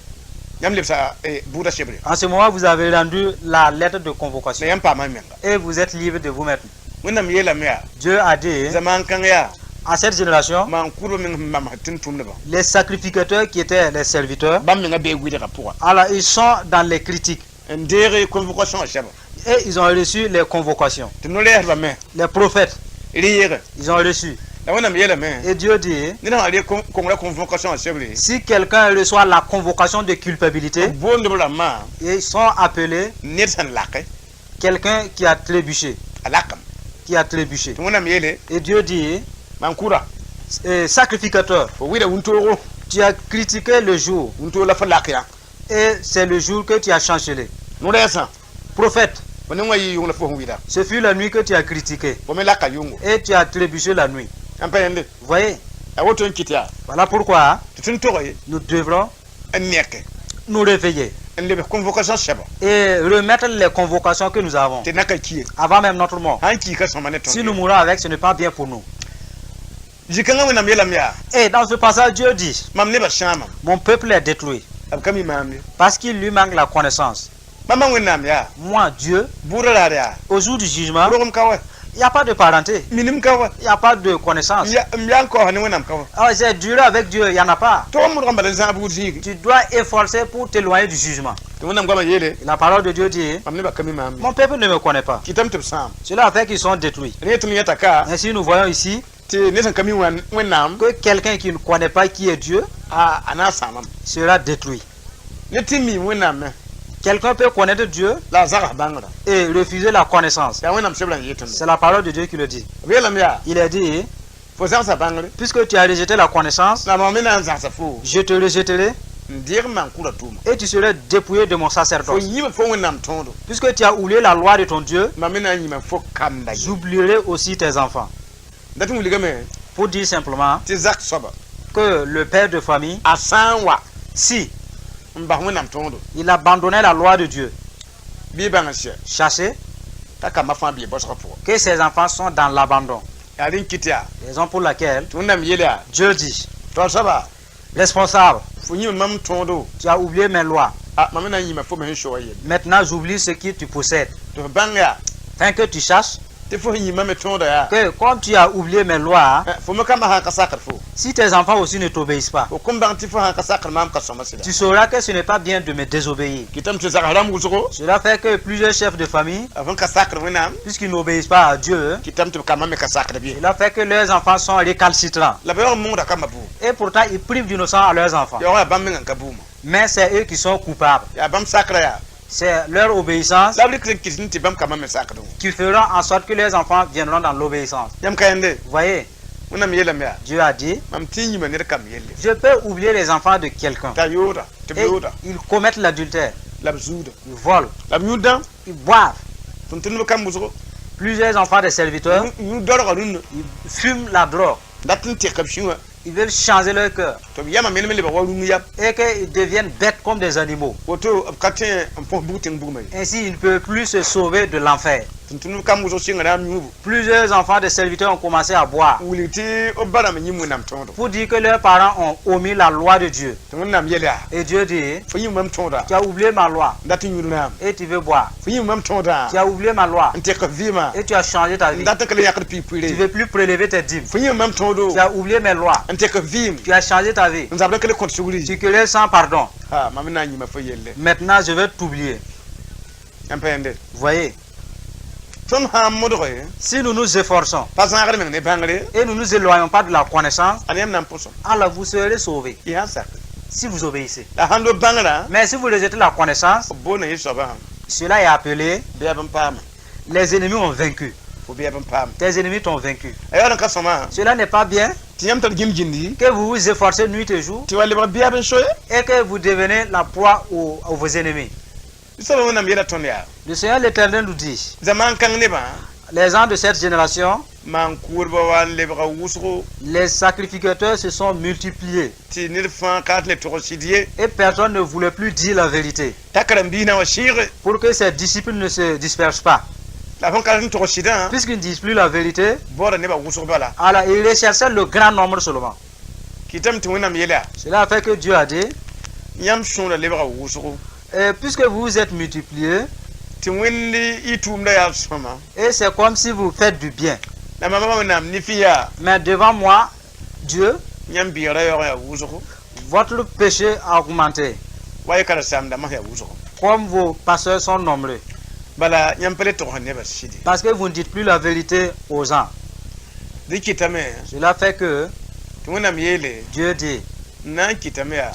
Yãmb lebsa bʋʋda sebre. En ce moment, vous avez rendu la lettre de convocation La yãmb paama y menga. Et vous êtes libre de vous-même. Wẽnnaam yeelame yaa Dieu a dit, zamaan kãng yaa à cette génération, maan-kʋʋdbã meng sẽn mamsd tʋm-tʋmdbã, les sacrificateurs qui étaient les serviteurs, bãmb menga bee wɩdgã pʋga alors ils sont dans les critiques n deeg convocation sɛba. Et ils ont reçu les convocations. Tɩ no-rɛɛsbã me Les prophètes, reege. Ils ont reçu. La Wẽnnaam yeelame Et Dieu dit, ned sã reeg kongrã convocation sebre, si quelqu'un reçoit la convocation de culpabilité, boond b rãmbã ils sont appelés ned sẽn lake quelqu'un qui a trébuché. A lakame. Qui a trébuché. Tɩ Wẽnnaam yeele Et Dieu dit, maan-kʋʋda, sacrificateur, fo wɩɩda wũntoogo, tu as critiqué le jour wũntoog la fo lak yã. Et c'est le jour que tu as chancelé. No-rɛɛsã, Prophète, fo ne wã yɩ yʋng la fo sẽn wɩɩda. Ce fut la nuit que tu as critiqué Fo me laka yʋngo. Et tu as trébuché la nuit. N pa yẽnde. Vous voyez? A woto n kɩt yaa Voilà pourquoi tɩ tõnd tog ye nous devrons n neke nous réveiller n lebs convocation sɛba et remettre les convocations que nous avons tɩ na ka ki ye. Avant même notre mort. Sãn ki ka sõma ne Si tõnd. Nous mourons avec, ce n'est pas bien pour nous. Zĩ-kãngã Wẽnnaam yeelame yaa Et dans ce passage, Dieu dit, mam nebã sãamam. Mon peuple est détruit B ka mi maam ye. Parce qu'il lui manque la connaissance. Bãmba Wẽnnaam yaa Moi, Dieu, bʋʋda raar yaa au jour du jugement, rogem ka wa. Il n'y a pas de parenté, Minim ka wa. Il n'y a pas de connaissance. M yaa n kaoosã ne Wẽnnaam ka wa. Ah, c'est dur avec Dieu, il n'y en a pas. Tog n modg n bala n zãag buud zĩigi. Tu dois efforcer pour t'éloigner du jugement. Tɩ Wẽnnaam goamã yeele Et la parole de Dieu dit, mam nebã ka mi maam ye. Mon peuple ne me connaît pas. Kɩtame tɩ b sãam. Cela fait qu'ils sont détruits. Rẽ tõnd yẽta ka Ainsi, nous voyons ici tɩ ned sẽn ka mi Wẽnnaam que quelqu'un qui ne connaît pas qui est Dieu a a na n sãamame. Sera détruit. Ned tɩ n mi Wẽnnaam me Quelqu'un peut connaître Dieu la a zags bãngrã. Et refuser la connaissance. Yaa Wẽnnaam sebra n yet tõndo. C'est la parole de Dieu qui le dit. B yeelame yaa Il est dit, fo zagsa bãngre puisque tu as rejeté la connaissance, la mam me na n zagsa foo je te rejetterai n deeg maan-kʋʋda tʋʋma. Et tu seras dépouillé de mon Fo sacerdoce. yĩma fo Wẽnnaam tõodo. Puisque tu as oublié la loi de ton Dieu, Mam me na n yĩma fo kamba ye. J'oublierai aussi tes enfants. Dat n wilgame Pour dire simplement tɩ zak soaba que le père de famille, a sã n wa si n bas Wẽnnaam tõodo, il abandonnait la loi de Dieu, bɩ bãng n sɛ chassez t'a kambã fãa bee baosgã pʋgã. Que ses enfants sont dans l'abandon. Yaa rẽ n kɩt yaa Raison pour laquelle tɩ Wẽnnaam yeel yaa Dieu dit, tɩ soaba responsable, fo yĩma mam tõodo, tu as oublié mes lois. A mam me na n yĩma fo me sẽn soa yelle. Maintenant, j'oublie ce que tu possèdes. Tɩ f bãng yaa Afin que tu saches tɩ fo sẽn yĩma me tõoda yaa que comme tu as oublié mes lois, fo me kambã sã n ka sakd fo, si tes enfants aussi ne t'obéissent pas, fo kõn bãng tɩ fo sã n ka sakd maam ka sõma sɩda. Tu sauras que ce n'est pas bien de me désobéir. Kɩtame tɩ zags rãmb wʋsgo Cela fait que plusieurs chefs de famille, b sẽn ka sakd Wẽnnaam, puisqu'ils n'obéissent pas à Dieu, kɩtame tɩ b kambã me ka sakd bɩ. cela fait que leurs enfants sont récalcitrants. La b yaoog n moogda kambã bʋʋm. Et pourtant, ils privent d'innocents à leurs enfants. Yaoog yaa bãmb mengã n ka bʋʋmã. Mais c'est eux qui sont coupables. Yaa bãmb sakrã yaa C'est leur obéissance la b rɩk n kɩt tɩ bãmb kambã me sakdẽ wã. Qui fera en sorte que leurs enfants viendront dans l'obéissance. Yãmb ka yẽnde. Vous voyez, Wẽnnaam yeelame yaa Dieu a dit, mam tɩ n yĩma ned kam yelle. Je peux oublier les enfants de quelqu'un. T'a yooda tɩ b Et yooda ils commettent l'adultère, la b zuuda ils volent, la b yũudã ils boivent. Tʋm-tʋmdb kam wʋsgo Plusieurs enfants des serviteurs, yũ daorgã rũnnã ils fument la drogue. Dat n tɩk b sũwã Ils veulent changer leur cœur tɩ b yamã mend me lebg wa rũng yam et qu'ils deviennent bêtes comme des animaux. Woto b ka tõe n põs bug tẽng bugmã ye. Ainsi, ils ne peuvent plus se sauver de l'enfer. Tʋm-tʋmdb kam wʋsg sɩnga raam yũubu Plusieurs enfants des serviteurs ont commencé à boire n wilg tɩ b ba rãmb yĩm Wẽnnaam tõodo. Pour dire que leurs parents ont omis la loi de Dieu. Tɩ Wẽnnaam yel yaa Et Dieu dit, fo yĩm mam tõoda tu as oublié ma loi n dat n yũud raam et tu veux boire. Fo yĩm mam tõoda Tu as oublié ma loi n tɩk f vɩɩmã et tu as changé ta n vie. dat n ka le yãkd piig Tu pʋɩre. veux plus prélever tes dîmes. Fo yĩm mam tõodo Tu as oublié mes lois. N tɩk f vɩɩm Tu as changé ta vie. N zabd n ka le kõt sugri. Tu querelles sans pardon. Ha mam na n yĩma fo yelle. Maintenant, je vais t'oublier. Yãmb pa yẽnde. Vous voyez, Tõnd sã n modge si nous nous efforçons pa zãagd meng ne bãngre et nous nous éloignons pas de la connaissance, ad yãmb na n pʋsem. Alors vous serez sauvés Y sãn sak si vous obéissez. La sãn lob bãngrã Mais si vous rejetez la connaissance, b boonda yẽ soabã Cela est appelé Bɛɛb n paama. les ennemis ont vaincu. Fo bɛɛb n paama. Tes ennemis t'ont vaincu. A yaool n ka sõma Cela n'est pas bien tɩ yãmb tar gĩm gĩndi que vous vous efforcez nuit et jour tɩ wa lebg bɛɛb n so ye. Et que vous devenez la proie aux vos ennemis. Soaba Wẽnnaam yeela tõnd yaa Le Seigneur l'Éternel nous dit, zamaan kãng nebã les gens de cette génération, maan-kʋʋdbã wa n lebga wʋsgo les sacrificateurs se sont multipliés tɩ ned fãa ka tɩ le tog sɩd ye et personne ne voulait plus dire la vérité t'a karen-biis na wa sɩɩge pour que ses disciples ne se dispersent pas. La fõn ka tɩ n tog sɩdã Puisqu'ils ne disent plus la vérité, baooda nebã wʋsg bala. Alors ils recherchaient le grand nombre seulement. Kɩtame tɩ Wẽnnaam yeela Cela a fait que Dieu a dit, yãmb sõora lebga wʋsgo et puisque vous vous êtes multipliés, tɩ Wẽnd y tʋʋmda yaa sõma et c'est comme si vous faites du bien. La mama Wẽnnaam nifẽ yaa Mais devant moi, Dieu, yãmb bɩɩgra yaoog yaa wʋsgo votre péché a augmenté, wa y karen-saam-dãmbã yaa wʋsgo comme vos pasteurs sont nombreux. Bala yãmb pa le togsd nebã sɩde. Parce que vous ne dites plus la vérité aux gens. Dẽ kɩtame Cela fait que tɩ Wẽnnaam yeele Dieu dit, n na n kɩtame yaa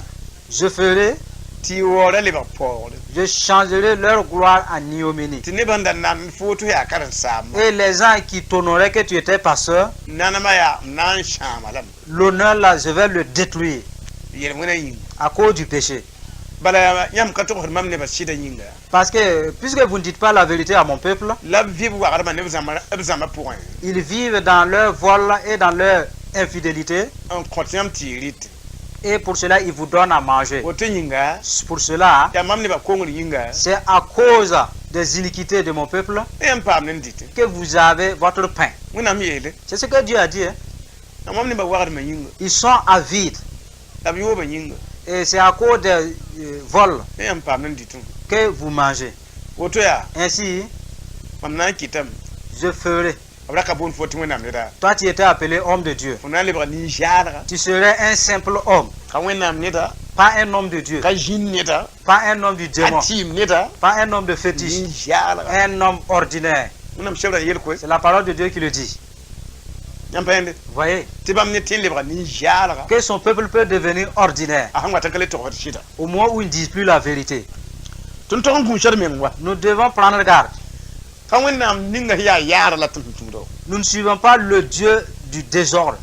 je ferai, tɩ y waoora lebg paoogre je changerai leur gloire en ignominie. Tɩ nebã n da nan fo tɩ yaa karen-saamba Et les gens qui t'honoraient que tu étais pasteur, nanamã yaa m na n sãama lame l'honneur là, je vais le détruire yel-wẽna yĩnga. À cause du péché. Bala yãmb ka togsd mam nebã sɩdã yĩnga Parce que puisque vous ne dites pas la vérité à mon peuple, la b vɩ b wagdmã ne b zãma b zãma pʋgẽ ils vivent dans leur vol et dans leur infidélité. N kõt yãmb tɩ y rɩt. Et pour cela, ils vous donnent à manger. Woto yĩnga Pour cela, yaa mam nebã kongr yĩnga c'est à cause des iniquités de mon peuple yãmb paam ne n dɩtẽ. Que vous avez votre pain. Wẽnnaam yeele C'est ce que Dieu a dit, hein. yaa mam nebã wagdmã yĩnga Ils sont avides. La b yoobã yĩnga Et c'est à cause des vols yãmb paam ne n dɩtẽ. Que vous mangez. Woto yaa Ainsi, mam na n kɩtame je ferai. B ra ka boond fo tɩ Wẽnnaam neda. Toi, tu étais appelé homme de Dieu. Fo na n lebga nin-zaalga. Tu serais un simple homme, Ka Wẽnnaam neda. Pas un homme de Dieu, Ka zĩn neda. Pas un homme du Ka démon, tɩɩm neda. Pas un homme de fétiche, Nin-zaalga. Un homme ordinaire. Wẽnnaam sebrã yel koe. C'est la parole de Dieu qui le dit. Yãmb pa yẽnde. Vous voyez Tɩ bãmb ne tɩ n lebga nin-zaalga que son peuple peut devenir ordinaire a sẽn wat n ka le togsd sɩda. Au moment où ils ne disent plus la vérité. Tõnd tog n gũusd meng wa. Nous devons prendre garde. Ka Wẽnnaam ninga sẽn yaa yaara la tɩ m tũuda. Nous ne suivons pas le Dieu du désordre.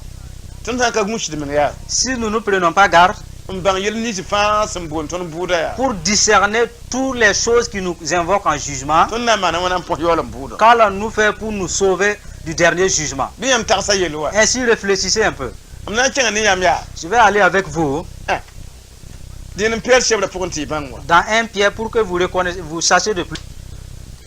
Tõnd sã n ka gũusd meng yaa Si nous ne prenons pas garde n bãng yel nins fãa sẽn boond tõnd bʋʋda yaa pour discerner toutes les choses qui nous invoquent en jugement, tõnd na n maana wãna n põs yaool n bʋʋda. Qu'allons-nous faire pour nous sauver du dernier jugement? Bɩ yãmb tagsa yel wa. Ainsi, réfléchissez un peu. M na n kẽnga ne yãmb yaa Je vais aller avec vous dẽn n Pɛɛr sebrã pʋgẽ tɩ y bãng wa. Dans 1 Pierre pour que vous reconnaissiez, vous sachiez de plus.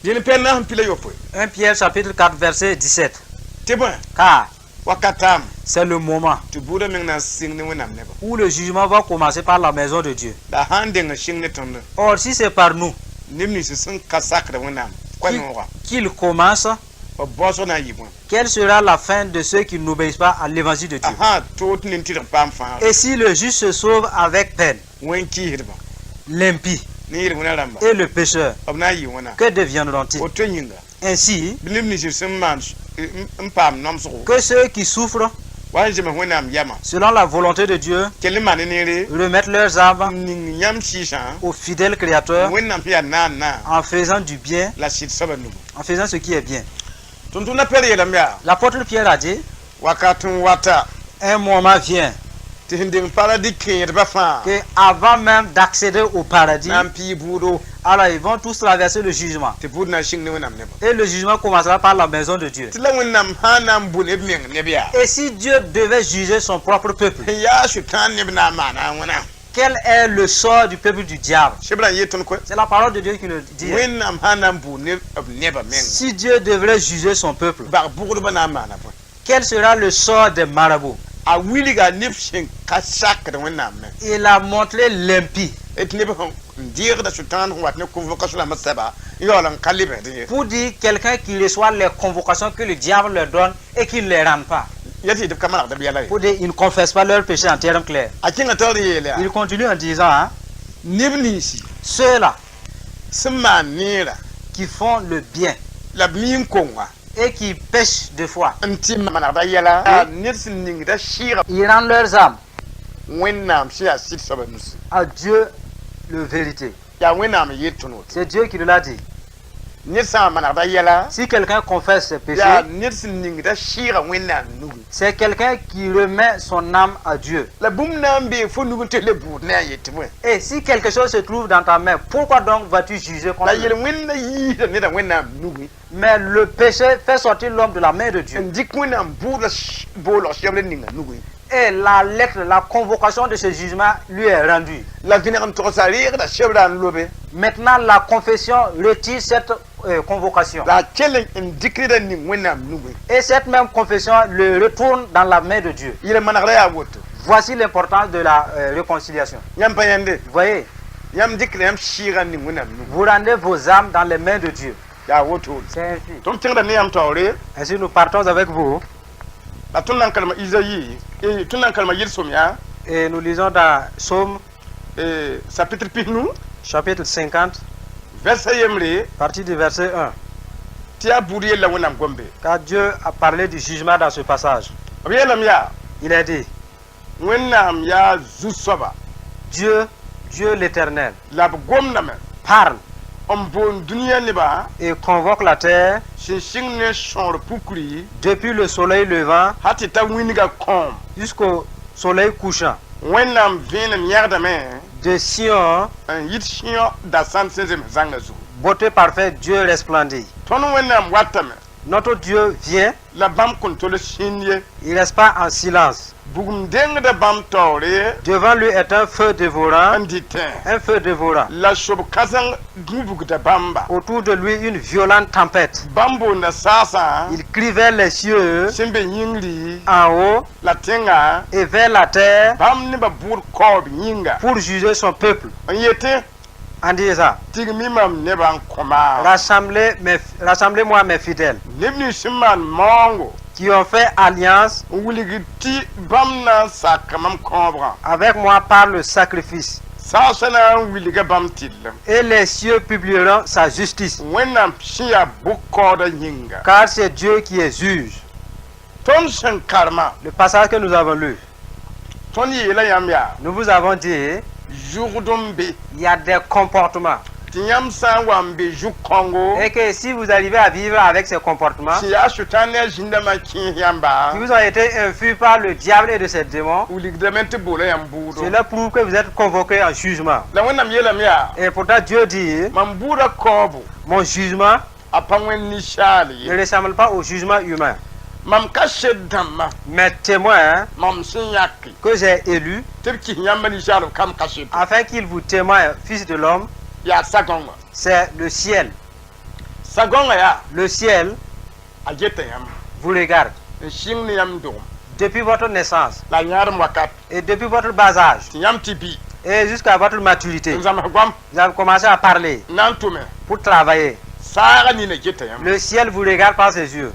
Dẽn n Pɛɛr naas n pila yopoe. 1 Pierre chapitre 4 verset 17. Tɩ bõe Car wakat taam c'est le moment tɩ bʋʋda meng na n sɩng ne Wẽnnaam nebã. Où le jugement va commencer par la maison de Dieu. La sã n deng n sɩng ne tõnd Or, si c'est par nous neb nins sẽn ka sakda Wẽnnaam koa-noogã qu'il commence, b baoosg na n yɩ bõe? Quelle sera la fin de ceux qui n'obéissent pas à l'évangile de Dieu? A sã toog tɩ nin-tɩrg paam fãa Et si le juste se sauve avec peine, wẽn-kiisdbã l'impie ne yel-wẽna rãmba et le pécheur, b na n yɩ wãna? Que deviendront-ils? Woto yĩnga Ainsi, bɩ neb nins sẽn maan n paam namsgo que ceux qui souffrent wa n zems Wẽnnaam yamã selon la volonté de Dieu kell n maan neere remettent leurs âmes n ning yãmb sɩɩsã au fidèle Créateur Wẽnnaam sẽn yaa naana en faisant du bien, la sɩd soabã nugu. En faisant ce qui est bien. Tʋm-tʋmdã Pɛɛr yeelame yaa L'apôtre Pierre a dit, wakat n wata un moment vient tɩ sẽn deng paradis kẽedbã fãa que avant même d'accéder au paradis, na n pii bʋʋdo alors ils vont tous traverser le jugement. Tɩ bʋʋd na n sɩng ne Wẽnnaam nebã. Et le jugement commencera par la maison de Dieu. Tɩ la Wẽnnaam sã n na n bʋ neb meng neb yaa Et si Dieu devait juger son propre peuple, yaa Sʋtãan neb na n maana a wãna? Quel est le sort du peuple du diable? Sebrã n yet tõnd koe. C'est la parole de Dieu qui le dit. Wẽnnaam sã n na n bʋ neb b nebã menga Si Dieu devrait juger son peuple, bag bʋgdbã na n maana bõe? Quel sera le sort des marabouts? A wilga neb sẽn ka sakd Wẽnnaam me. Il a montré l'impie tɩ neb sẽn n deegda Sʋtãan sẽn wat ne convocation rãmbã sɛba n yaool n ka lebsd ye. Pour dire quelqu'un qui reçoit les convocations que le diable leur donne et qui ne les rend pas. Ya tɩ yetɩ b ka manegd b yɛla ye. Pour dire ils ne confessent pas leur péché en termes clairs. A kẽnga taoor yeele yaa Il continue en disant, hein, neb ninsi ceux-là sẽn maan neera qui font le bien la b mi n konga et qui pèchent deux fois, n tɩ manegda yɛla ned sẽn ningda sɩɩga ils rendent leurs âmes Wẽnnaam sẽn yaa sɩd soabã nusi. À Dieu le vérité. Yaa Wẽnnaam n yeel tõnd woto. C'est Dieu qui nous l'a dit. Ned sã n manegda yɛla, Si quelqu'un confesse ses péchés, yaa ned sẽn ningda sɩɩga Wẽnnaam nugu. C'est quelqu'un qui remet son âme à Dieu. La bũmb na n bee fo nug n tɩ le bʋʋd ne a yet tɩ bõe? Et si quelque chose se trouve dans ta main, pourquoi donc vas-tu juger contre La lui? yel-wẽnda yiisda neda Wẽnnaam nugu. Mais le péché fait sortir l'homme de la main de Dieu. N dɩk Wẽnnaam bʋʋda boolg sebrã ninga nugu. Et la lettre, la convocation de ce jugement lui est rendue. La vẽneg n togsa reegda sebrã n lobe. Maintenant, la confession retire cette convocation. La a kell n dɩk neda ning Wẽnnaam nugu. Et cette même confession le retourne dans la main de Dieu. Yel-manegda yaa woto. Voici l'importance de la réconciliation. Yãmb pa yãnde? Vous voyez, Yãmb dɩkda yãmb sɩɩga n ning Wẽnnaam nugu. Vous rendez vos âmes dans les mains de Dieu. Yaa woto. C'est ainsi. Tõnd tẽgda ne yãmb taoore. Ainsi, nous partons avec vous La tõnd na n kalema Izayi, tõnd na n kalema yel-sõmyã, et nous lisons dans Psaume chapitre 50, chapitre 50, verset yembre, partie du verset 1. Tɩ yaa buud yella Wẽnnaam gombe. Car Dieu a parlé du jugement dans ce passage. B yeelame yaa: Il a dit: Wẽnnaam yaa zu-soaba. Dieu, Dieu l'Éternel, La b gomdame parle n boond dũniyã nebã et convoque la terre sẽn sɩng ne sõor pukri depuis le soleil levant hal tɩ ta wĩnga kõom. Jusqu'au soleil couchant. Wẽnnaam vẽenem yãgdame De Sion, n yit Sĩo dasãn sẽn zems zãnga zugu. Beauté parfaite, Dieu resplendit. Tõnd Wẽnnaam watame. Notre Dieu vient, La bãmb kõn tol sĩnd ye. Il ne reste pas en silence. Bugum dengda bãmb taoore Devant lui est un feu dévorant, n dɩtẽ. Un feu dévorant. La sob kãseng gũbgda bãmba. Autour de lui, une violente tempête. Bãmb boonda saasã Il crie vers les cieux sẽn be yĩngri en haut la tẽnga et vers la terre bãmb nebã bʋʋd kaoob yĩnga pour juger son peuple. N yetẽ: En disant: tigmi mam nebã n kõ maam. Rassemblez-moi mes fidèles Neb nins sẽn maan maoongo qui ont fait alliance n wilg tɩ bãmb na n saka mam kãoobgã. Avec moi par le sacrifice. Saasã na n wilga bãmb tɩllem. Et les cieux publieront sa justice, Wẽnnaam sẽn yaa bʋ-kaoodã yĩnga. Car c'est Dieu qui est juge. Tõnd sẽn karema, Le passage que nous avons lu, tõnd yeela yãmb yaa: nous vous avons dit, zʋgd n be il y a des comportements. Tɩ yãmb sã n wa n be zu-kãngo Et que si vous arrivez à vivre avec ces comportements, sẽn yaa Sʋtãan ne a zĩndãmã kẽes yãmba, qui vous ont été infus par le diable et de ses démons, wilgdame tɩ boola yãmb bʋʋdo. Cela prouve que vous êtes convoqués en jugement. La Wẽnnaam yeelame yaa: Et pourtant Dieu dit: mam bʋʋda kaoobo mon jugement a pa wẽnd ninsaal ne ye. Ressemble pas au jugement humain. Mam ka sed dãmbã Mes témoins mam sẽn yãke que j'ai élus, tɩ b kɩs yãmba ninsaal b kam kaseto. Afin qu'ils vous témoignent, fils de l'homme, Yaa sagõngã. C'est le ciel. Sagõngã yaa Le ciel a geta yãmb vous regarde n sɩng ne yãmb dogem depuis votre naissance la yãadem wakat et depuis votre bas âge tɩ yãmb tɩ bɩ et jusqu'à votre maturité. N zãms goam Vous avez commencé à parler n na n tʋme. Pour travailler. Saagã nina geta yãmb. Le ciel vous regarde par ses yeux.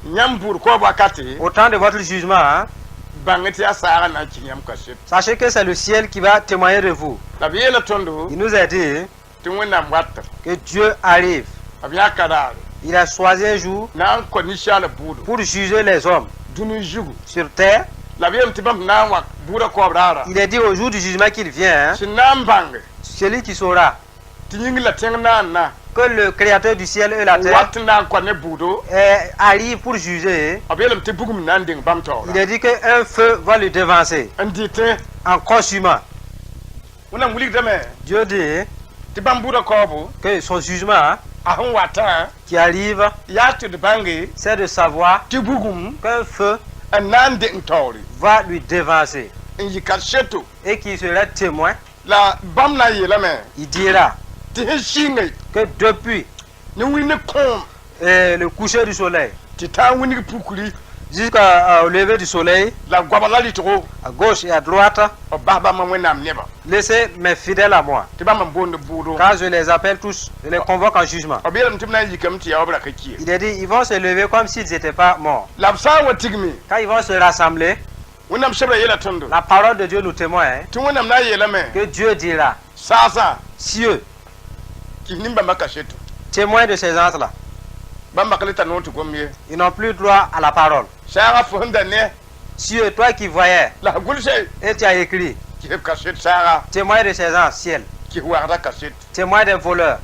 Yãmb bʋʋd kaoob wakate, Au temps de votre jugement, hein, bãng tɩ yaa saagã na n kɩs yãmb kaseto. Sachez que c'est le ciel qui va témoigner de vous. La b yeela tõndo Il nous a dit tɩ Wẽnnaam wata. Que Dieu arrive. B yãka raare Il a choisi un jour na n kõ ninsaala bʋʋdo pour juger les hommes dũni zugu. Sur terre. La b yeelame tɩ bãmb na n wa bʋʋda kaoob raara, Il est dit au jour du jugement qu'il vient, hein, sẽn na n bãnge celui qui saura tɩ yĩng la tẽng naanna que le créateur du ciel et la terre wat n na n kõ ne bʋʋdo, arrive pour juger. B yeelame tɩ bugum na n deng bãmb taoora Il est dit qu'un feu va le devancer n dɩtẽ. En consumant. Wẽnnaam wilgdame Dieu dit tɩ bãmb bʋʋda kaoobo que son jugement, hein, a sẽn watã qui arrive, yaa tɩ d bãnge c'est de savoir tɩ bugum qu'un feu n na n deng taoore va lui devancer n yɩ kaseto. Et qu'il sera témoin. La bãmb na n yeelame Il dira tɩ sẽn sɩnge que depuis ne wĩnd kõom le coucher du soleil tɩ taa wĩndg pukri jusqu'au lever du soleil, la goabg la rɩtgo, à gauche et à droite, b bas bãmb Wẽnnaam nebã laissez mes fidèles à moi. Tɩ bãmb n boond bʋʋdo. Quand je les appelle tous, je les convoque en jugement. B yeelame tɩ b na n yikame tɩ yaa wa b ra ka ki ye. Il est dit, ils vont se lever comme s'ils n'étaient pas morts. La b sã n wa tigme, Quand ils vont se rassembler, Wẽnnaam sebra yeela tõndo la parole de Dieu nous témoigne, hein, tɩ Wẽnnaam na n yeelame que Dieu dira, saasã cieux, kɩs nin-bãmbã kaseto. Témoins de ces gens-là, Bãmb ka le tar noor tɩ gom ye. Ils n'ont plus droit à la parole. Saagã fo sẽn da ne Cieux, toi qui voyais la f gʋlse et tu as écrit, kɩs b kaset saaga témoin de ces gens, ciel. Kis wagda kaset. Témoigne des voleurs.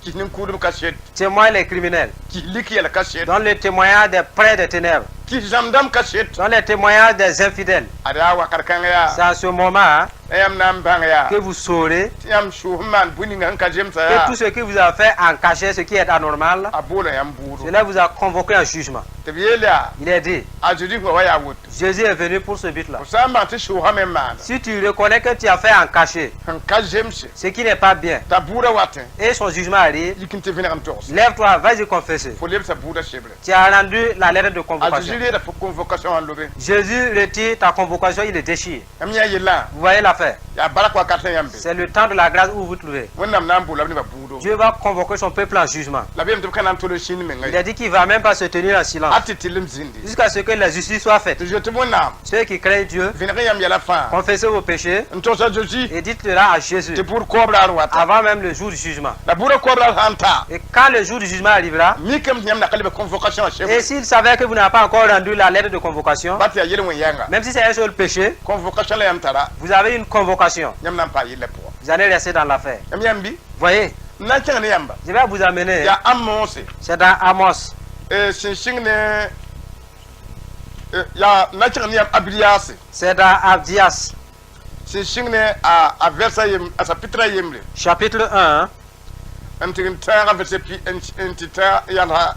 Kis nin-kʋʋdb kaset. Témoigne les criminels. Kis lik yɛl kaset. Donne le témoignage des près des ténèbres. Kis zãmb-dãmb kaset. Donne le témoignage des infidèles. Ad yaa wakat kãng yaa. C'est à ce moment, hein, La yãmb na n bãng yaa que vous saurez tɩ yãmb sʋʋs n maan bũmb ninga sẽn ka zemsa que yaa tout ce que vous avez fait en cachet, ce qui est anormal, a boola yãmb bʋʋdo. Cela vous a convoqué en jugement. Tɩ b yeel yaa Il est dit, a Zeezi sẽn wa yaa woto. Jésus est venu pour ce but-là. Fo sã n bãng tɩ sʋʋsame n maanda Si tu reconnais que tu as fait en cachet sẽn ka zemse ce qui n'est pas bien, t'a bʋʋda watẽ et son jugement arrive, yik n tɩ vẽneg n togs lève-toi, vas-y confesser. Fo lebsa bʋʋda sebre. Tu as rendu la lettre de A convocation. Zeezi reeda fo convocation wã n lobe. Jésus retire ta convocation, il le déchire. Yãmb yã yellã Vous voyez l'affaire. Yaa bark wakat sẽn yãmb be. C'est le temps de la grâce où vous vous trouvez. Wẽnnaam na n boola b nebã bʋʋdo. Dieu va convoquer son peuple en jugement. La b yeelame tɩ b ka na n tol n sĩnd menga Il a dit qu'il ne va même pas se tenir en silence a tɩ tɩlem zĩndi jusqu'à ce que la justice soit faite. Tɩ zoet tɩ Wẽnnaam Ceux qui craignent Dieu, vẽneg n yãmb yɛla fãa confessez vos péchés n togsa Zeezi et dites-le à Jésus tɩ bʋʋd kooob raar wata avant même le jour du jugement. La bʋʋda kooob raar sã n ta Et quand le jour du jugement arrivera, mikame tɩ yãmb na ka leb convocation et sebre s'il savait que vous n'avez pas encore rendu la lettre de convocation, ba tɩ yaa yel-wẽn yãnga même si c'est un seul péché, convocation la yãmb tara vous avez une convocation. Yãmb na n paa yella pʋgã. Vous allez rester dans l'affaire. Yãmb yãmb bɩ Voyez, n na n kẽng ne yãmba je vais vous amener. Yaa Amos. C'est dans Amos. Sẽn sɩng ne yaa n na kẽng ne yãmb Abdiyase. C'est dans Abdias, Sẽn sɩng ne a versa yem a chapitre yembre chapitre 1, n tɩg n tãaga verset pi n tɩ tã yalsa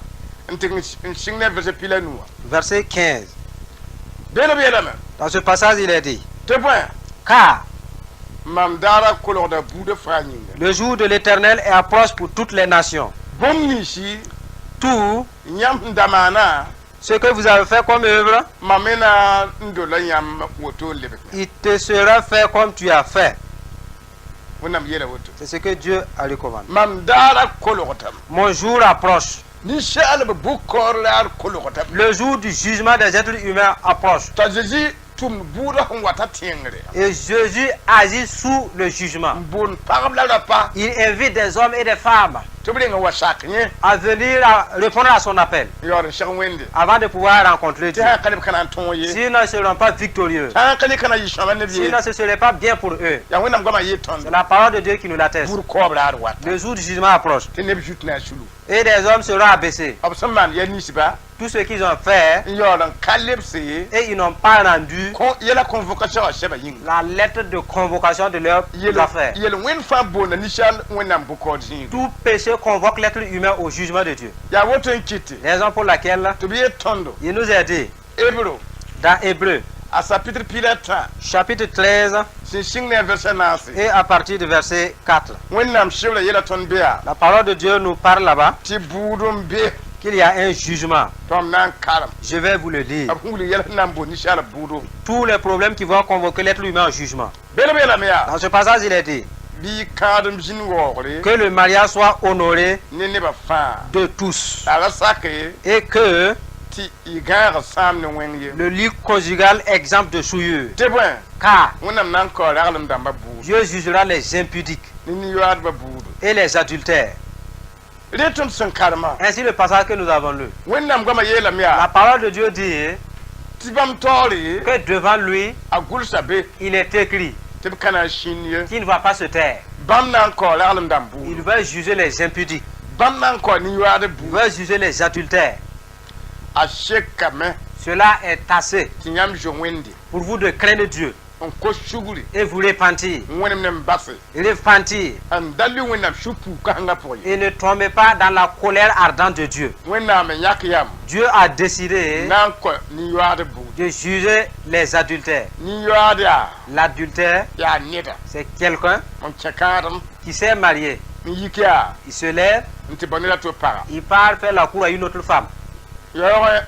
n tɩg n sɩng ne verset pi la nu wã. Verset 15. Beene b yeelame Dans ce passage, il est dit, tɩ bõe car mam daara kolgda buudã fãa yĩnga le jour de l'Éternel est approche pour toutes les nations. Bũmb ninsi Tout yãmb sẽn da maana ce que vous avez fait comme œuvre, mam me na n dola yãmb woto n lebg il te sera fait comme tu as fait. Wẽnnaam yeela woto. C'est ce que Dieu a recommandé. Mam daara kolgdame Mon jour approche. Ninsaalb bʋ-kaoor raar kolgdame. Le jour du jugement des êtres humains approche. T'a Zeezi tʋmd bʋʋdã sẽn wata tẽngre. Et Jésus agit sous le jugement. N boond pagb la rapa Il invite des hommes et des femmes tɩ b reng n wa sak yẽ à venir à répondre à son appel n yaood n seg Wẽnde avant de pouvoir rencontrer tɩ Dieu. sã n ka ne b ka na n tõog ye. Sinon, ils ne seront pas victorieux. Sã n ka ne ka na yɩ sõama neb ye. Sinon, ce ne serait pas bien pour eux. Yaa Wẽnnaam goamã yɩ tõnd. C'est la parole de Dieu qui nous l'atteste. Bur kaoob raar wata. Le jour du jugement approche. Tɩ neb zut na n sulu. Et des hommes seront abaissés. B sẽn maan yaa ninsba Tout ce qu'ils ont fait, n yaood n ka lebse ye et ils n'ont pas rendu yɛla convocation wã sɛba yĩnga. La lettre de convocation de leurs affaires. Yel wẽnd fãa boonda ninsaal Wẽnnaam bʋ-kaood zĩiga. Tout péché convoque l'être humain au jugement de Dieu. Yaa woto n kɩte Raison pour laquelle tɩ b yeel tõndo il nous est dit Hebreu dans Hébreu, a chapitre pi la tã chapitre 13, sẽn sɩng ne a verset naase et à partir du verset 4. Wẽnnaam sebra yeela tõnd be yaa La parole de Dieu nous parle là-bas tɩ bʋʋd n be qu'il y a un jugement. Tõm na n karem. Je vais vous le lire. B sẽn wilg yɛl sẽn na n boond ninsaal bʋʋdo. Tous les problèmes qui vont convoquer l'être humain au jugement. Bel b yeelame yaa Dans ce passage, il est dit bɩ kãadem zĩnd waoogre que le mariage soit honoré ne nebã fãa de tous la ra sak ye et que tɩ y gãag sãam ne wẽng ye. Le lit conjugal exempt de souillure. Tɩ bõe Car Wẽnnaam na n kao raglem dãmbã buud Dieu jugera les impudiques ne nin-yoaadbã buudo. Et les adultères. Rẽ tõnd sẽn karemã. Ainsi, le passage que nous avons lu. Wẽnnaam goamã yeelame La yaa parole de Dieu dit tɩ bãmb taoore que devant lui, a gʋlsa be il est écrit tɩ b ka na n sĩnd ye. Qu'il ne va pas se taire. Bãmb na n kao raglem dãmb Il buudo. Va juger les impudiques. Bãmb na n kao nin-yoaadb Il buudo. Va juger les adultères. A sekame Cela est assez tɩ yãmb zo Wẽnde pour vous de craindre Dieu n kos sugri et vous repentir. N wẽnem ne n base Repentir n da lʋ Wẽnnaam sũ-puuk-kãngã pʋgẽ ye. Et ne tombez pas dans la colère ardente de Dieu. Wẽnnaam n yãk yam Dieu a décidé na n kõ nin-yoaadb buudo. De juger les adultères. Nin-yoaad yaa L'adultère, yaa neda c'est quelqu'un n kẽ kãadem qui s'est marié. N yik yaa Il se lève, n tɩ bao ned a to paga. Il part faire la cour à une autre femme. Yaoog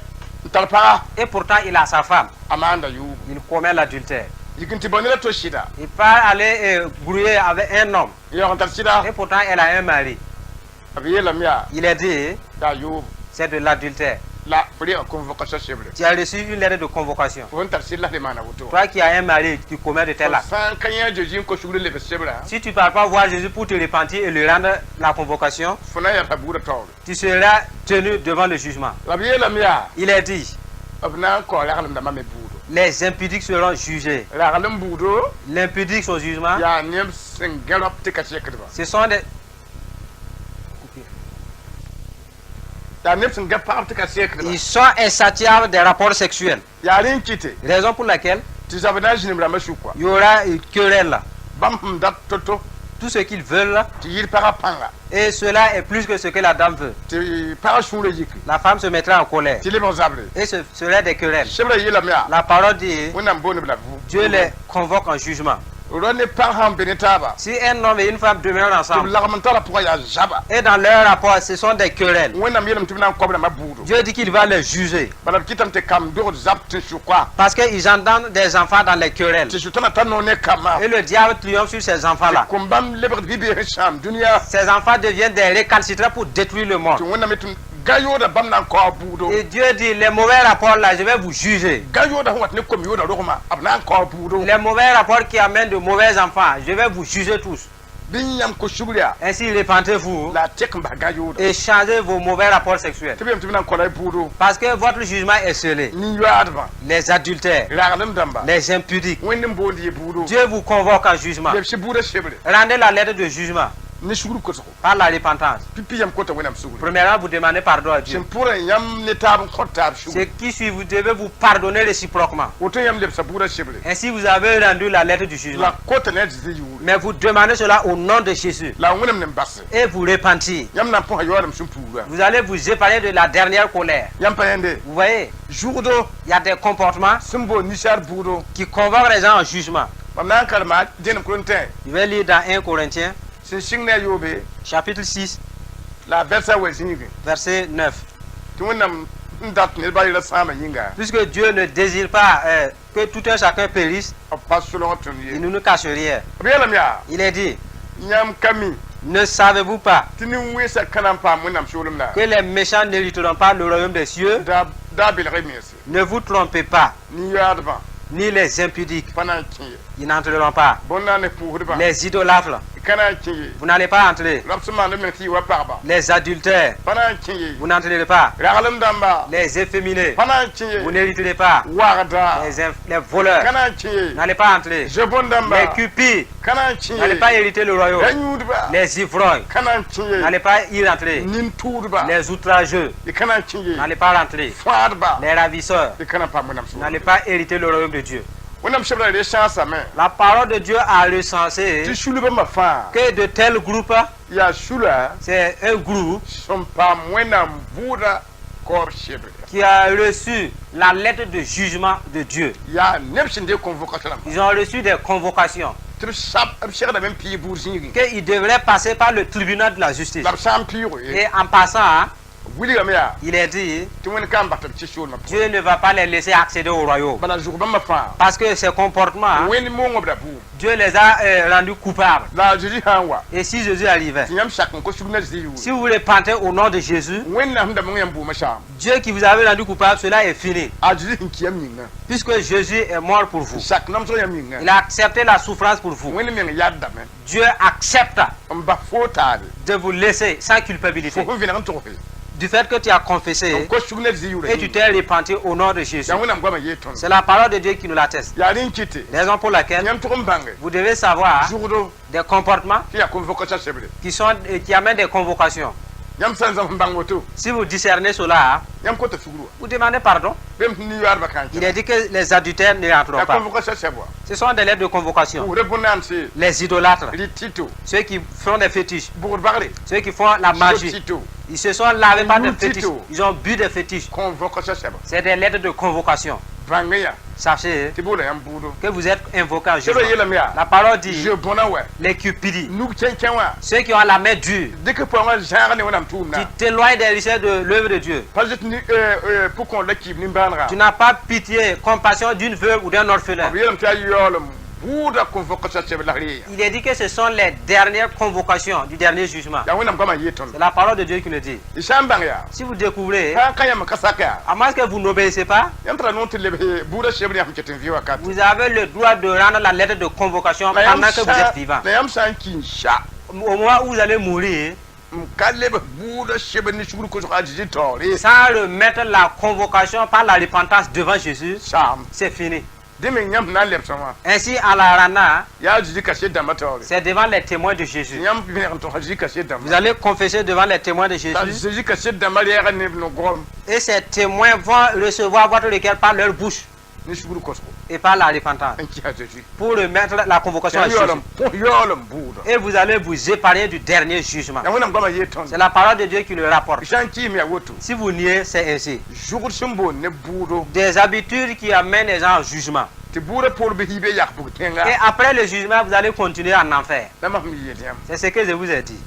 n tar paga. Et pourtant, il a sa femme. A maanda yʋʋbo. Il commet l'adultère. Yik n tɩ bao ned a to sɩda. Il part aller grouiller avec un homme. Yaoog n tar sɩda. Et pourtant, elle a un mari. B yeelame yaa Il est dit, yaa yʋʋbo. C'est de l'adultère. La fo reega convocation sebre. Tu as reçu une lettre de convocation. Fo sẽn tar sɩd la d maana woto. Toi qui as un mari, tu commets de tels Fo actes. sã n ka yã Zeezi n kos sugr n lebg sebrã Si tu ne pars pas voir Jésus pour te repentir et lui rendre la convocation, fo na n yɛlsa buudã taoore. Tu seras tenu devant le jugement. La b yeelame yaa Il est dit b na n kao raglem dãmbã me buudo. Les impudiques seront jugés. Raglem buudo L'impudique, son jugement, yaa neb sẽn gã rap tɩ ka sekdba. Ce sont des. Yaa neb sẽn gã pagb tɩ ka sekdba. Ils sont insatiables des rapports sexuels. Yaa rẽ n kɩte Raison pour laquelle tɩ zab na n zĩnem rãmbã sʋk wã. Il y aura une querelle. Bãmb sẽn dat to-to Tout ce qu'ils veulent, tɩ yɩl pagã pãnga et cela est plus que ce que la dame veut. Tɩ pagã sũurã yiki La femme se mettra en colère. Tɩ lebg zabre. Et ce serait des querelles. Sebrã yeelame yaa La parole dit, Wẽnnaam boond b la vu. Dieu les convoque en jugement. Rao ne pag sã n be ne taaba Si un homme et une femme demeurent tɩ b ensemble, lagm n tara pʋgã yaa zaba, et dans leur rapport, ce sont des querelles, Wẽnnaam yeelame tɩ b na n koab rãmbã buudo. Dieu dit qu'il va les juger. Bala b kɩtame tɩ kam dogd zab tɩ sʋka Parce qu'ils entendent des enfants dans les querelles. Tɩ sʋtãna ta noor ne kambã. Et le diable triomphe sur ces enfants-là. Tɩ kom-bãmb lebgd bi-bees n sãam dũniyã. Ces enfants deviennent des récalcitrants pour détruire le monde. Tɩ Wẽnnaam tɩ gã yooda bãmb na n kaoog buudo. Et Dieu dit, les mauvais rapports là, je vais vous juger. Gã yooda sẽn wat ne kom-yooda rogma b na n kaoog buudo. Les mauvais rapports qui amènent de mauvais enfants, je vais vous juger tous. Bɩ yãmb ko sugr yaa Ainsi, repentez-vous la a tek n bas gã yooda et changez vos mauvais rapports sexuels. Tɩ b yem tɩ b na n kõ la y buudo. Parce que votre jugement est scellé. Nin-yoaadbã, Les adultères, raglem dãmba, les impudiques, Wẽnd n boond yɩ buudo. Dieu vous convoque en jugement. Lebs buudã sebre Rendez la lettre de jugement ne sugr kosgo par la repentance. Pipi yãmb kota Wẽnnaam sugri. Premièrement, vous demandez pardon à Dieu. Sẽn pʋrã yãmb ne taab n kõt taab Ce sugri. qui suit, vous devez vous pardonner réciproquement. Woto yãmb lebsa buudã sebre. Ainsi, vous avez rendu la lettre du jugement. La kota ne a Zezi yʋʋre. Mais vous demandez cela au nom de Jésus. La Wẽnnaam nem base. Et vous repentir. Yãmb na n põsa yaoolem sẽn puurã. Vous allez vous épargner de la dernière colère. Yãmb pa yẽnde Vous voyez, zʋgdo il y a des comportements sẽn boond ninsaar buudo. Qui convoquent les gens en jugement. Mam na n karema dẽnem Korẽntẽ Je vais lire dans 1 Corinthiens, sẽn sɩng ne a yoobe chapitre 6, la a vɛrsa wa zĩigẽ verset 9. Tɩ Wẽnnaam n dat nedbã yɛla sãamã yĩnga Puisque Dieu ne désire pas que tout un chacun périsse, b pa solg tõnd il ye. ne nous cache rien. B yeelame yaa Il est dit, yãmb ka mi ne savez-vous pas tɩ nin-wẽnsã ka na n paam Wẽnnaam soolem la que les méchants n'hériteront pas le royaume des cieux? Da daa belg y mense. Ne vous trompez pas, Nin-yoaadbã ni les impudiques, pa na n kẽ ye. Ils n'entreront pas. Bõn-naane pʋʋsdbã Les idolâtres, ka na n kẽ ye. Vous n'allez pas entrer. Rab sẽn maand meng tɩ yɩ wa pagba Les adultères, pa na n kẽ ye. Vous n'entrerez pas. Raglem dãmba Les efféminés, pa na n kẽ ye. Vous n'hériterez pas. Wagda Les voleurs, ka na n kẽ ye. Vous n'allez pas entrer. Zebõn dãmba Les cupides, ka na n kẽ vous n'allez ye. pas hériter le royaume. Ra-yũudba Les ivrognes, ka na n kẽ vous ye. n'allez pas y rentrer. Nin-tʋʋdba Les outrageux, y ka na n kẽ vous ye. n'allez pas rentrer. Fãadba Les ravisseurs, y ka na n paam Wẽnnaam vous n'allez soolem. Pas hériter le royaume de Dieu. Wẽnnaam sebra re sãasame La parole de Dieu a recensé tɩ sulbã bãmba fãa que de tels groupes, yaa sula c'est un groupe sẽn paam Wẽnnaam bʋʋda kaoob sebre. Qui a reçu la lettre de jugement de Dieu. Yaa neb sẽn dee convocation rãmba Ils ont reçu des convocations tɩ b sab b segdame n pɩɩg buud zĩigẽ qu'ils devraient passer par le tribunal de la justice. La b sã n pɩʋʋge Et en passant, hein, wilgame yaa il est dit, tɩ Wẽnd ka n bas tɩ b tɩ soolmã pʋgẽ. Dieu ne va pas les laisser accéder au royaume. Bala zʋg bãmba fãa Parce que ces comportements, hein, Wẽnd moongã b ra buum. Dieu les a rendus coupables. La a Zeezi sã n wa Et si Jésus arrivait, tɩ yãmb sak n ko sug na Zezi yʋʋre si vous repentez au nom de Jésus, Wẽnnaam sẽn da mong yãmb buumã saam. Dieu qui vous avait rendu coupable, cela est fini. A Zeezi sẽn ki yãmb yĩnga Puisque Jésus est mort pour vous. N sak namsg yãmb yĩnga Il a accepté la souffrance pour vous. Wẽnd meng yaddame Dieu accepte n bas fo taale de vous laisser sans culpabilité. Fo sẽn vẽneg n togse Du fait que tu as confessé n ko sug na Zezi yʋʋra et tu t'es repenti au nom de Jésus. Yaa Wẽnnaam goamã yee tõnd. C'est la parole de Dieu qui nous l'atteste. Yaa rẽ n kɩte Raison pour laquelle yãmb tʋg n bãnge vous devez savoir zʋgdo des comportements tɩ yaa convocation sebre qui amènent des convocations. Yãmb sã n zãms n bãng woto Si vous discernez cela, yãmb kota sugr wa vous demandez pardon. Bem sẽn nin-yoaadbã ka n Il est dit que les adultères ne rentreront yaa pas. convocation sɛb wa. Ce sont des lettres de convocation. Pʋʋsda bõn-naanse Les idolâtres, rɩ tito ceux qui font des fétiches, bʋgd bagre ceux qui font la magie, tito ils se sont lavés par des fétiches, Tito. Ils ont bu des fétiches. Convocation sɛba. C'est des lettres de convocation. Bãng ya Sachez tɩ boola yãmb buudo. Que vous êtes invoqués en Sebra jugement. yeelame yaa La parole dit, ze-bõna wɛ les cupides, nug kẽnkẽ wã ceux qui ont la main dure, dɩk paoongã zãag ne Wẽnnaam tʋʋmdã qui t'éloignent des richesses de l'œuvre de Dieu. Pa zoet ni pʋkõ la kiib nimbãanega. Tu n'as pas pitié, compassion d'une veuve ou d'un orphelin. B yeelame tɩ yaa yaoolem bʋʋda convocation sɛb la reeya. Il est dit que ce sont les dernières convocations du dernier jugement. Yaa Wẽnnaam goamã yee tõnd. C'est la parole de Dieu qui le dit. Y sã n bãng yaa Si vous découvrez, sã n ka yãmb ka sak yaa à moins que vous n'obéissez pas, yãmb tara noor tɩ lebs buudã sebr yãmb ket n vɩ wakat. Vous avez le droit de rendre la lettre de convocation La yãmb pendant que vous sã êtes vivant. la yãmb sã n ki n sa Au moment où vous allez mourir, N ka leb bʋʋda sebr ne sugr kosg a Zeezi taoore. Sans remettre la convocation par la repentance devant Jésus, Saam. C'est fini. Dẽ me yãmb na n lebsã wã. Ainsi, en la rendant, Yaa a Zeezi kaset dãmbã taoore. C'est devant les témoins de Jésus. Yãmb vẽneg n togs a Zeezi kaset Vous dãmba. Allez confesser devant les témoins de T'a Jésus. Zeezi kaset dãmbã reega neb no-goam. Et ces témoins vont recevoir votre requête par leur bouche Ne sugr kosgo. Et par la repentance. N kɩsa Zeezi. Pour remettre la convocation à Yãmb yaool Jésus. n põ yaool n bʋʋda. Et vous allez vous épargner du dernier jugement. Yaa Wẽnnaam goamã yeel tõnd. C'est la parole de Dieu qui le rapporte. Sã n kɩɩm yaa woto. Si vous niez, c'est ainsi. Zʋgd sẽn boond ne bʋʋdo. Des habitudes qui amènent les gens au jugement. Tɩ bʋʋda poor bɩ hiibe yak bug tẽnga. Et après le jugement, vous allez continuer en enfer. La mam yeel yãmb. C'est ce que je vous ai dit.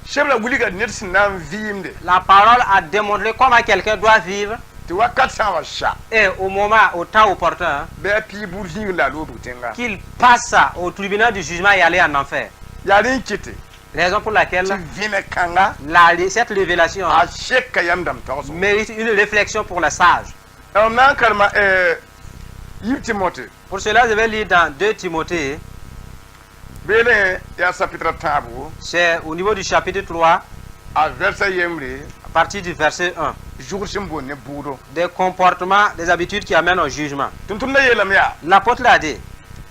Sebra wilga ned sẽn na n vɩɩmde. La parole a démontré comment quelqu'un doit vivre. Tɩ wakat sã n wa sa. Et au moment, au temps opportun, Bɩ a pii buud zĩig la a loog bug tẽnga. Qu'il passe au tribunal du jugement et aller en enfer. Yaa rẽ n kɩte. Raison pour laquelle Tɩ vẽneg kãnga. Cette révélation A seka yam dãmb tagsgo. Mérite une réflexion pour les sages. M na n karema yib Timote. Pour cela, je vais lire dans 2 Timothée, Beelẽ yaa chapitre tãabo. C'est au niveau du chapitre 3, A vɛrsa yembre. À partir du verset 1. Zʋgd sẽn boond ne bʋʋdo. Des comportements, des habitudes qui amènent au jugement. Tʋm-tʋmdã yeelame yaa. L'apôtre a dit,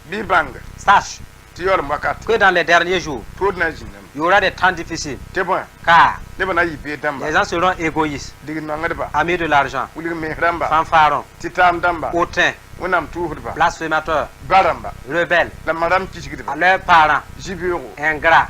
Bɩ bãng. Sache Tɩ yaoolem wakat. Que dans les derniers jours, Tood na n zĩndame. Il y aura des temps difficiles. Tɩ bõe. Car Nebã na n yɩ beed dãmba. Les gens seront égoïstes, Dig nongdba. Amis de l'argent, Wilg mens rãmba. Fanfarons, Tɩ taam dãmba. Hautains, Wẽnnaam tʋʋsdba. Blasphémateurs, Ba rãmba. Rebelles La ma-rãmb kisgdba. À leurs parents, Zĩ-beoogo. Ingrats,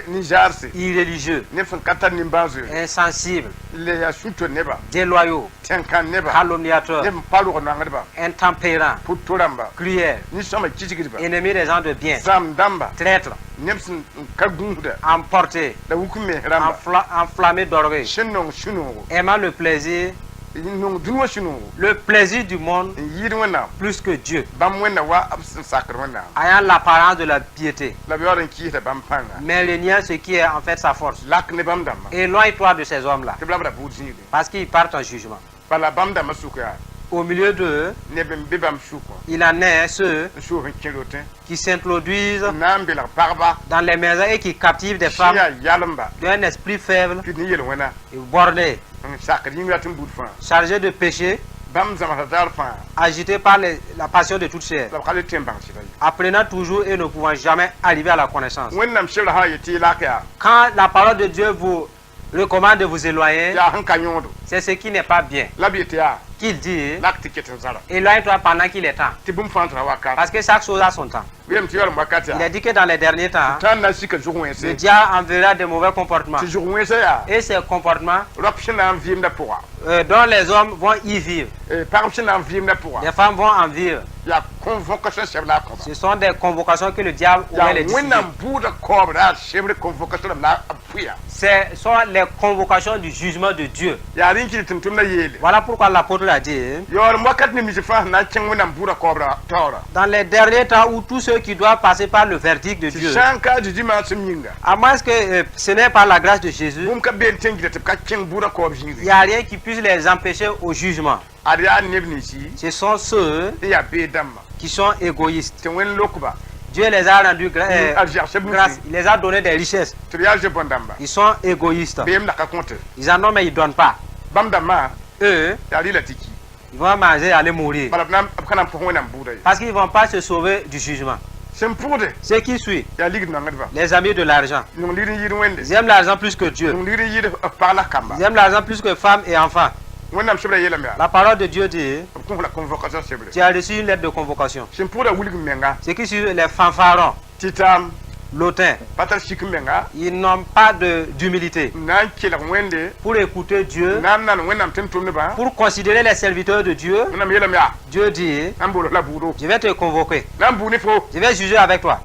Nin-zaarse. Irréligieux, Neb sẽn ka tar nimbãan-zoeer. Insensibles, Le yaa sũ-to neba. Déloyaux, Tẽn-kãn neba. Calomniateurs, Neb n pa rog nongdba. Intempérants, Pʋ-to rãmba. Cruels, Nin-sõma kisgdba. Ennemis des gens de bien, Zãm dãmba. Traîtres, Neb sẽn ka gũusda. Emportés, La wuk mens rãmba. Enflammés d'orgueil, Sẽn nong sũ-noogo. Aimant le plaisir, Nong dũni wã sũ-noogo. Le plaisir du monde N yɩɩd Wẽnnaam. Plus que Dieu, Bãmb wẽnda wa b sẽn sakd Wẽnnaam. Ayant l'apparence de la piété, La b yaool n kɩɩsda bãmb pãnga. Mais reniant ce qui est en fait sa force. Lak ne bãmb dãmbã. Éloigne-toi de ces hommes-là, Tɩ b labda buud zĩigẽ. Parce qu'ils partent en jugement. Bala bãmb dãmbã sʋk yaa. Au milieu d'eux, Neb n be bãmb sʋkã. Il en est ceux N soos n kẽ rotẽ. Qui s'introduisent N na n belg pagba. Dans les maisons et qui captivent des femmes Sẽn yaa yalemba. D'un esprit faible Tɩ ne yel-wẽna. Et borné, N sakd yĩng rat n buud fãa. Chargés de péché, Bãmb zãmsda taar fãa. Agités par la passion de toute chair, La b ka le tẽ n bãng sɩda ye. Apprenant toujours et ne pouvant jamais arriver à la connaissance. Wẽnnaam sebra sã n yet tɩ y lak yaa. Quand la parole de Dieu vous recommande de vous éloigner, Yaa sẽn ka yõodo. C'est ce qui n'est pas bien. La b yet yaa. Qu'il dit, Lak tɩ ket n zara. Éloigne-toi pendant qu'il est temps. Tɩ bũmb fãa tara wakat. Parce que chaque chose a son temps. Yeelame tɩ yaoolem wakat Il yaa. est dit que dans les derniers temps, Tãn na n sika zʋg le wẽnse. Diable enverra des mauvais comportements. Tɩ zʋg wẽnsã yaa. Et ces comportements Rap sẽn na n vɩɩmdã pʋga. Dont les hommes vont y vivre. Pagb sẽn na n vɩɩmdã pʋga. Les femmes vont en vivre. Yaa convocation sɛb la a kõba. Ce sont des convocations que le diable Yaa aurait les distribuer. Wẽnnaam bʋʋda kaoobra sebre convocation rãmb na b pʋya. Ce sont les convocations du jugement de Dieu. Yaa rẽ n kɩt tʋm-tʋmdã yeele. Voilà pourquoi l'apôtre a dit, hein, Yaoolem wakat ne misi fãa sẽn na n kẽng Wẽnnaam bʋʋda kaoobra taoora. Dans les derniers temps où tous ceux qui doivent passer par le verdict de Tɩ Dieu, sã n ka a Zeezi maasem yĩnga. À moins que ce n'est pas la grâce de Jésus, Bũmb ka been tẽn gɩda tɩ b ka kẽng bʋʋda kaoob il zĩigẽ. n'y a rien qui puisse les empêcher au jugement. Ad yaa neb ninsi Ce sont ceux n yaa beed dãmba. Qui sont égoïstes. Tɩ Wẽnd lokba. Dieu les a rendus A zɛgsb grâce, nusi. Il les a donné des richesses. Tɩ d yaa ze-bõn dãmba. Ils sont égoïstes. Beem la ka kõte. Ils en ont mais ils ne donnent pas. Bãmb dãmbã Eux, yaa rɩla tɩ ki. Ils vont manger et aller mourir. Bala b na b ka na n pʋs Wẽnnaam bʋʋda ye. Parce qu'ils ne vont pas se sauver du jugement. Sẽn pʋgde. Ce qui suit, Yaa ligd nongdba. Les amis de l'argent. Nong ligd n yɩɩd Wẽnde. Ils aiment l'argent plus que Dieu. Nong ligd n yɩɩd b pag la kamba. Ils aiment l'argent plus que femmes et enfants. Wẽnnaam sebra yeelame yaa. La parole de Dieu dit, B kõs la convocation sebre. Tu as reçu une lettre de convocation. Sẽn pʋgda wilg menga. Ce qui suit, les fanfarons, Tɩ taam l'hautain, pa tar sik menga. Ils n'ont pas d'humilité N na n kelg Wẽnde. Pour écouter Dieu, N na n nan Wẽnnaam tɩ n tʋmdbã. Pour considérer les serviteurs de Dieu. Wẽnnaam yeelame yaa. Dieu dit, Na n bool la bʋʋdo. Je vais te convoquer. Na n bʋʋ ne fo. Je vais juger avec toi.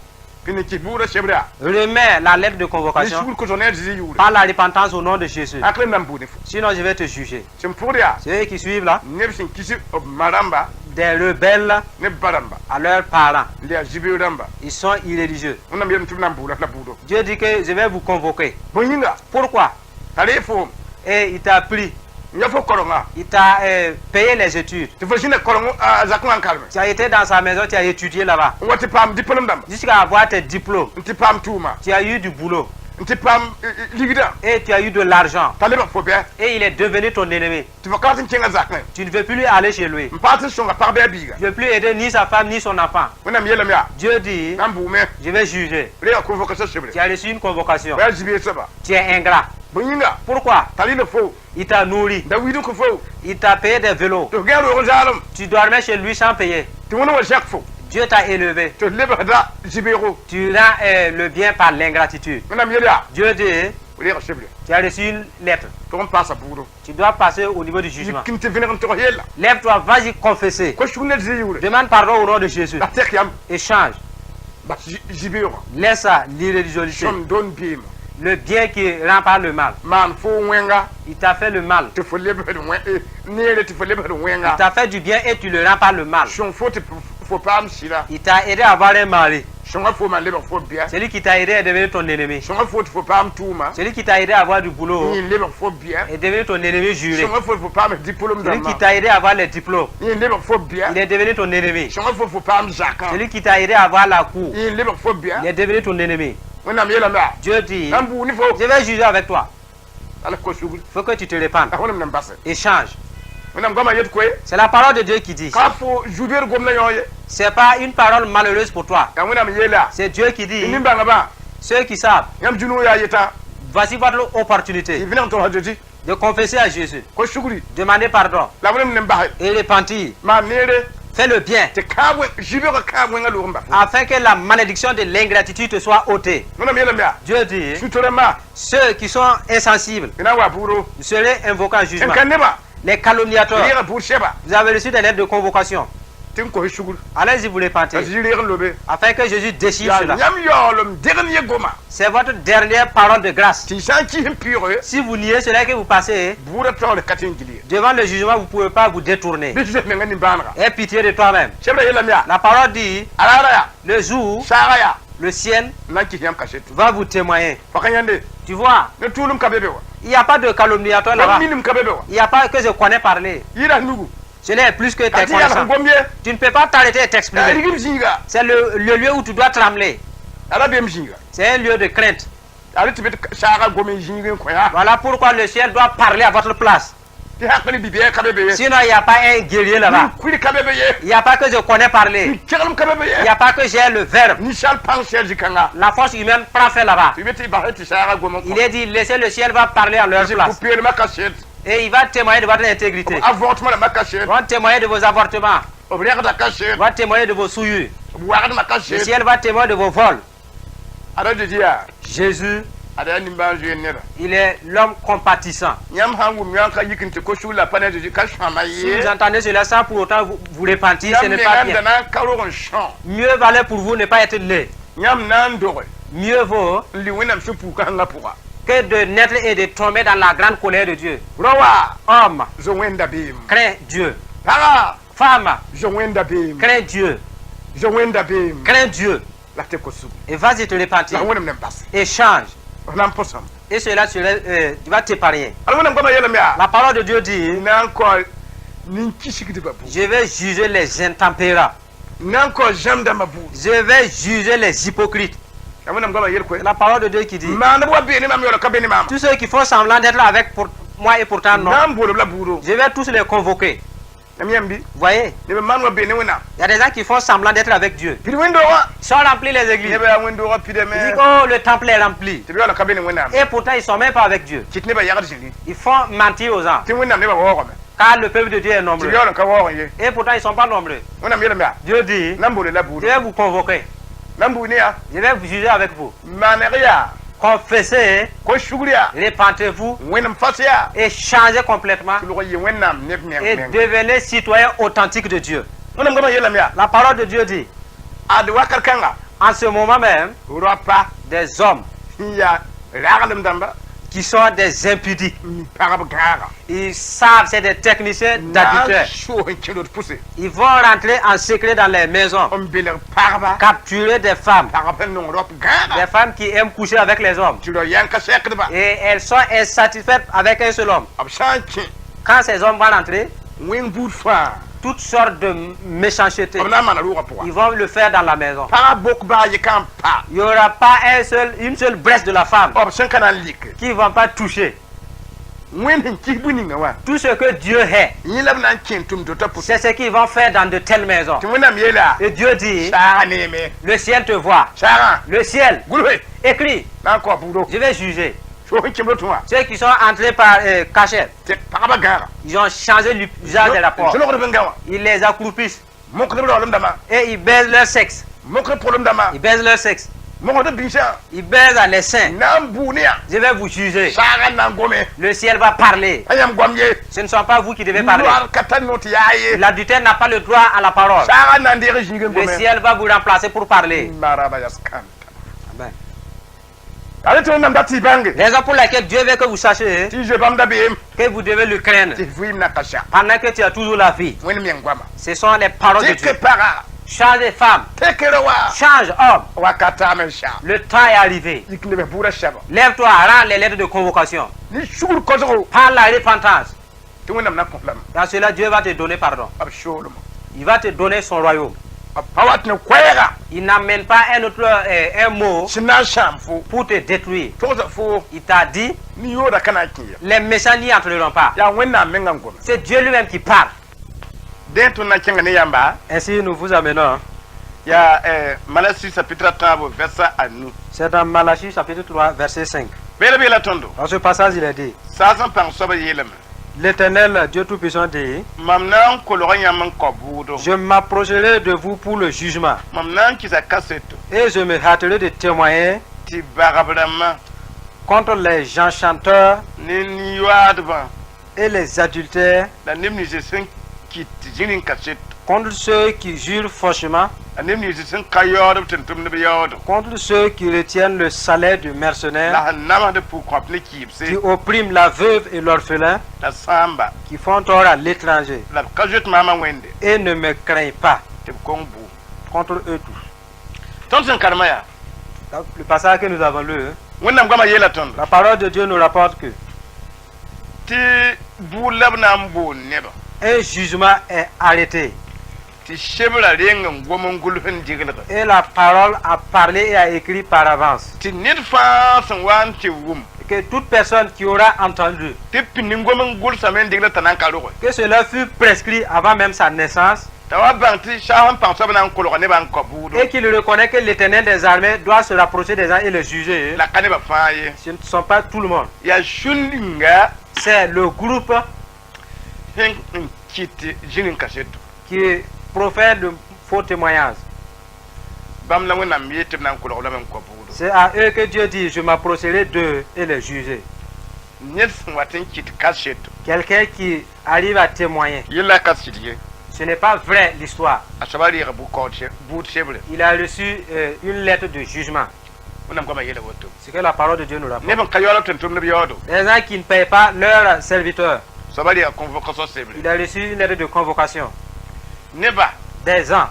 Tɩ ne kɩs bʋʋda sebra. Remets la lettre de Ne convocation sugr kosg ne a Zeezi yʋʋre. Par la repentance au nom de Jésus. A klem na n bʋʋ ne fo. Sinon, je vais te juger. Sẽn pʋgd yaa. Ceux qui suivent là, Neb sẽn kis b ma rãmba. Des rebelles Ne ba rãmba. À leurs parents. N yaa zibeo rãmba. Ils sont irréligieux. Wẽnnaam yeelame tɩ b na n bʋʋla la bʋʋdo. Dieu dit que je vais vous convoquer. Bõe yĩnga. Pourquoi? T'a ree foom. Et il t'a pris, N ya fo korenga. Il t'a payé les études. Tɩ fo zĩnda koreng a zakẽ wã n kareme. Tu as été dans sa maison, tu as étudié là-bas. N wa tɩ paam diplôme dãmba. Jusqu'à avoir tes diplômes. N tɩ paam tʋʋma. Tu as eu du boulot. N tɩ paam ligdã. Et tu as eu de l'argent. T'a lebg fo bɩa. Et il est devenu ton ennemi. Tɩ fo ka tɩ n kẽngã zakẽ. Tu ne veux plus aller chez lui. N paas tɩ sõnga pag bɩ a biiga. Tu ne veux plus aider ni sa femme ni son enfant. Wẽnnaam yeelame yaa. Dieu dit, Na n bʋʋme. Je vais juger. Reega convocation sebre. Tu as reçu une convocation. Yaa zibee soaba. Tu es ingrat. Bõe yĩnga? Pourquoi? T'a rɩɩd fo. Il t'a nourri. Da wilg kõ fo. Il t'a payé des vélos. Tɩ f gã roog zaalem. Tu dormais chez lui sans payer. Tɩ wẽnd wa zãk fo. Dieu t'a élevé. Tɩ f lebsda zĩ-beoogo. Tu rends le bien par l'ingratitude. Wẽnnaam yeel yaa. Dieu dit, Reega sebre. Tu as reçu une lettre. Tɩ n paasa bʋʋdo. Tu dois passer au niveau du jugement. Yik n tɩ vẽneg n tog yella. Lève-toi, vas-y confesser. Kos sugr ne zĩ yʋʋre. Demande pardon au nom de Jésus. La tek yam. Et change. Bas zĩ-beoogã. Laisse ça, l'irréligiosité. Sõm dõn beema. Le bien qui rend par le mal. Maan fo wẽnga. Il t'a fait le mal. Tɩ fo lebsd wẽ neere tɩ fo lebsd Il wẽnga. T'a fait du bien et tu le rends par le mal. Sõng fo tɩ fo paam sɩda. Il t'a aidé à avoir un mari. Sõnga fo maan lebg fo bɩa. Celui qui t'a aidé est devenu ton ennemi. Sõnga fo tɩ fo paam tʋʋma. Celui qui t'a aidé à avoir du boulot Yẽ lebg fo bɩa. Est devenu ton ennemi juré. Sõnga fo tɩ fo paam diplôme Celui qui dãmbã. T'a aidé à avoir les diplômes, Yẽ lebg fo bɩa. Il est devenu ton ennemi. Sõnga fo fo paam zakã. Celui qui t'a aidé à avoir la cour, Yẽ lebg fo bɩa. il est devenu ton ennemi. Wẽnnaam yeelame yaa. Dieu dit, Na n bʋʋg ne fo. Je vais juger avec toi. Ala kos sugr. Il faut que tu te répandes La wẽnnaam nan basɛ. Et change. Wẽnnaam goamã yet koe. C'est la parole de Dieu qui dit. Ka fo zu-beer gomdã yõ ye. C'est pas une parole malheureuse pour toi. Yaa wẽnnaam yeela. C'est Dieu qui dit, Nin-bãngã ceux qui savent, yãmb dũnug yaa yeta. Voici votre opportunité Tɩ vẽneg n togs Zezi. De confesser à Jésus, Kos sugri. Demander pardon La wẽnnaam nan basɛ. Et repentir. Maan neere. Fais le bien Tɩ kãab zĩ-beoogã kãab wẽngã loog n bas. Afin que la malédiction de l'ingratitude te soit ôtée. Wẽnnaam yeelame yaa. Dieu dit, Sũ-torẽmbã. Ceux qui sont insensibles, Y na n wa bʋʋdo. Vous serez invoqués en N jugement. ka nebã. Les calomniateurs, Reega bʋʋd sɛba. Vous avez reçu des lettres de convocation. Tɩ n kos sugr. Allez-y vous repentez T'a Zezi reeg n lobe. Afin que Jésus déchire Yaa cela. Yãmb yaoolem degn ye goma. C'est votre dernière parole de grâce. Tɩ y sã n kis n pɩʋʋge. Si vous niez cela que vous passez, Bʋʋdã taoor ka tɩ n gil ye. Devant le jugement, vous ne pouvez pas vous détourner. Bɩ zoe menga nimbãanega. Aie pitié de toi-même. Sebrã yeelame yaa. La parole dit, A raara yaa. Le jour, Saaga yaa. Le ciel N na n kis yãmb kaseto. Va vous témoigner. Fa ka yãnde. Tu vois, Ne tʋʋlem ka be be wa. Il n'y a pas de calomniateur Bãmb là-bas. minim ka be be wa. Il n'y a pas que je connais parler. Yɩɩda nugu. Cela est plus que Ka tes tɩ yals n connaissances. gom ye. Tu ne peux pas t'arrêter et Yaa t'exprimer. rigim zĩiga. C'est le lieu où tu dois trembler. Yaa rabeem zĩiga. C'est un lieu de crainte. Yaa rɩ tɩ be tɩ saaga gom n zĩig n kõ yaa. Voilà pourquoi le ciel doit parler à votre place. Tɩ haq ne bi-bɛɛ ka be be ye. Sinon, il n'y a pas un guerrier là-bas. Nin-kuil ka be be ye. Il n'y a pas que je connais parler. Keglem ka be be Il ye. n'y a pas que j'ai le verbe. Ninsaal pãng sɛl zĩ-kãnga. La force humaine prend fin là-bas. Tɩ be tɩ basɛ tɩ saaga gom n Il est dit, laissez le ciel va parler à leur kõ. place. Pʋ-peelmã kaset. Et il va témoigner de votre intégrité. Avortement rãmbã kaset. Il va témoigner de vos avortements. B rẽgda kaset. Il va témoigner de vos souillures. B wagdmã Le kaset. Ciel va témoigner de vos vols. Ada Zezi yaa. Jésus, Ada yaa nimbãan-zoeer neda. Il est l'homme compatissant. Yãmb sã n wʋm yã ka yik n tɩ ko-sugr la pa ne Zezi ka sõama Si ye. vous entendez cela sans pour autant vous repentir, ce Yãmb n'est pas menga n bien. da na n ka rog n sõo. Mieux valait pour vous ne pas être né. Yãmb na n doge. Mieux vaut N li Wẽnnaam sẽn puk kãngã pʋga. Que de naître et de tomber dans la grande colère de Dieu. Rao wa. Homme, Zo Wẽnd dabeem. Crains Dieu. Paga. Femme, Zo Wẽnd dabeem. Crains Dieu. Zo Wẽnd dabeem. Crains Dieu. La tɩ ko-sugr. Et vas-y te repentir. La Wẽnnaam na n bas. Et change. B na n pʋsame. Et cela serait, tu vas t'épargner. Ala Wẽnnaam goamã yeelame yaa. La parole de Dieu dit, Na n kao nin-kisgdbã buud. Je vais juger les intempérants. Na n kao zãmb dãmbã buud. Je vais juger les hypocrites. Ya Wẽnnaam goamã yel koe. C'est la parole de Dieu qui dit, Maaneb wa bee ne maam yaoola ka be ne maama. Tous ceux qui font semblant d'être là avec pour moi et pourtant non, Na n bool b la buudo. Je vais tous les convoquer. Yãmb yãmb bɩ. Vous voyez, Neb n maan wa bee ne Wẽnnaam. il y a des gens qui font semblant d'être avec Dieu. Pid wẽn-doogã. Ils sont remplis les églises. Neb yaa wẽn-doogã pidame. Ils disent, oh, le temple est rempli. Tɩ b yaoola ka be ne Wẽnnaam. Et pourtant, ils ne sont même pas avec Dieu. Kɩt nebã yagd zĩri. Ils font mentir aux gens. Tɩ Wẽnnaam nebã waoogame. Car le peuple de Dieu est Tɩ b nombreux. yaool n ka waoog ye. Et pourtant, ils ne sont pas nombreux. Wẽnnaam yeelame yaa. Dieu dit, Na n boole la je buudo. Vais vous convoquer. Na n buud ne yaa. Je vais vous juger avec vous. Maaneg yaa. Confessez, Ko-sugr yaa. répentez-vous Wẽnem fas yaa. Et changez complètement Tɩ log n yɩ Wẽnnaam neb meng et meng. Devenez citoyen authentique de Dieu. Wẽnnaam goamã yeelame yaa. La parole de Dieu dit, Ad wakat kãnga. En ce moment même, Rapa. Des hommes Sẽn yaa raglem dãmba. Qui sont des impudiques, N pagb gãaga. Ils savent, c'est des techniciens Na n d'adultère. soos n kẽ rot pʋse. Ils vont rentrer en secret dans les maisons, N belg pagba. Capturer des femmes, Pagb sẽn nong rap gãaga. Des femmes qui aiment coucher avec les hommes. Tɩ rao yãn ka sɛkdba. Et elles sont insatisfaites avec un seul homme. B sã n kẽ. Quand ces hommes vont rentrer, Wẽng buud fãa. Toutes sortes de méchanceté. B na n maana rʋʋgã pʋga. Ils vont le faire dans la maison. Pagã bok baa ye ka n pa. Il n'y aura pas une seule brèche de la femme B sẽn ka na n lik. Qui ne vont pas toucher. Wẽnd sẽn kis bũmb ninga wã. Tout ce que Dieu hait, Yẽ la b na n kẽ tʋm tota pʋsẽ. C'est ce qu'ils vont faire dans de telles maisons. Tɩ Wẽnnaam yeela. Et Dieu dit, Saagã neeme. Le ciel te voit. Saagã. Le ciel, Gʋlse. Écrit, Na n kao buudo. Je vais juger. Soog n kẽmd tũ wã. Ceux qui sont entrés par cachette, Tɩ pagba gãaga. Ils ont changé l'usage des rapports. Zolgd b n gã wã. Ils les accroupissent Mokd b raoolem dãmbã. Et ils baisent leur sexe. Mokd pʋlem dãmbã. Ils baisent leur sexe. Mokd biisã. Ils baisent à les seins. Na n buu ne yã. Je vais vous juger. Saagã na n gome. Le ciel va parler. Pa yãmb goam ye. Ce ne sont pas vous qui devez parler. Loar ka tar no tɩ yaa ye. L'adultère n'a pas le droit à la parole. Saagã na n deeg zĩig n Le gome. Ciel va vous remplacer pour parler. Maraba yaskanta. Amen. Yaa tɩ Wẽnnaam dat tɩ y bãnge. Raison pour laquelle Dieu veut que vous sachiez Tɩ y zoe bãmb dabeem. Que vous devez le craindre Tɩ vɩɩm na ka sa. Pendant que tu as toujours la vie. Wẽnd meng goama. Ce sont les paroles de Dieu. Tɩ paga. Change de femme, Tɩ wa. Change homme. Wakata me sã. Le temps est arrivé. Yik neb buudã sɛba. Lève-toi, rends les lettres de convocation. Ne sugr kosgo. Par la repentance. Tɩ Wẽnnaam na kõ lame. Dans cela, Dieu va te donner pardon. B soolmã. Il va te donner son royaume. B pa wat ne koɛɛga. Il n'amène pas un mot Sẽn na n sãam fo. Pour te détruire. Togsa fo. Il t'a dit, Nin-yoodã ka na n kẽ ya. Les méchants n'y entreront pas. Yaa Wẽnnaam menga n gome. C'est Dieu lui-même qui parle. Dẽ tõnd na kẽnga ne yãmba. Ainsi, nous vous amenons. Yaa Malasi chapitre tãabo verset anu. C'est dans Malachie chapitre 3, verset 5. Beela beela tõndo. Dans ce passage, il est dit, Saas n pãng soaba yeelame. L'Éternel, Dieu Tout-Puissant, dit, Mam na n kolg yãmb n kao bʋʋdo. Je m'approcherai de vous pour le jugement Mam na n kɩsa kaseto. Et je me hâterai de témoigner Tɩ bagb rãmbã. Contre les enchanteurs Ne nin-yoaadbã. Et les adultères, La neb nins sẽn kɩt zĩr n kaseto. Contre ceux qui jurent faussement, La neb nins sẽn ka yaood b tʋm-tʋmdb yaoodo. Contre ceux qui retiennent le salaire du mercenaire, La sẽn namsd pʋgkõap ne kɩɩbse. Qui oppriment la veuve et l'orphelin, La sãamba. Qui font tort à l'étranger La b ka zoet maamã Wẽnde. Et ne me craignent pas, Tɩ b kong bʋʋm. Contre eux tous. Tõnd sẽn karema yaa. Donc, le passage que nous avons lu, hein, Wẽnnaam goamã yeela tõndo. La parole de Dieu nous rapporte que Tɩ buud la b na n boon nebã. Un jugement est arrêté Tɩ sebrã reng n gom n gʋls n diglge. Et la parole a parlé et a écrit par avance. Tɩ ned fãa sẽn wa n tɩ wʋm. Et que toute personne qui aura entendu Tɩ pĩnd n gom n gʋlsame n diglg t'a na n ka roge. Que cela fut prescrit avant même sa naissance T'a wa bãng tɩ saas n pãng soab na n kolga nebã n kao bʋʋdo. Et qu'il reconnaît que l'Éternel des armées doit se rapprocher des gens et les juger. La ka nebã fãa ye. Ce ne sont pas tout le monde. Yaa sũn ninga. C'est le groupe Sẽn n kɩt zĩr n kaseto. Qui profère le faux témoignage. Bãmb la Wẽnnaam yee tɩ b na n kolg lame n kao bʋʋdo. C'est à eux que Dieu dit, je m'approcherai d'eux et les juger. Ned sẽn wat n kɩt kaseto. Quelqu'un qui arrive à témoigner. Yella ka sɩd ye. Ce n'est pas vrai, l'histoire. A soaba reega bʋ sebre. Il a reçu une lettre de jugement. Wẽnnaam goamã yeela woto. Ce que la parole de Dieu nous rapporte. Neb n ka yaool b tʋm-tʋmdb yaoodo. Les gens qui ne payent pas leurs serviteurs, Soaba reega convocation sebre. Il a reçu une lettre de convocation. Neba Des gens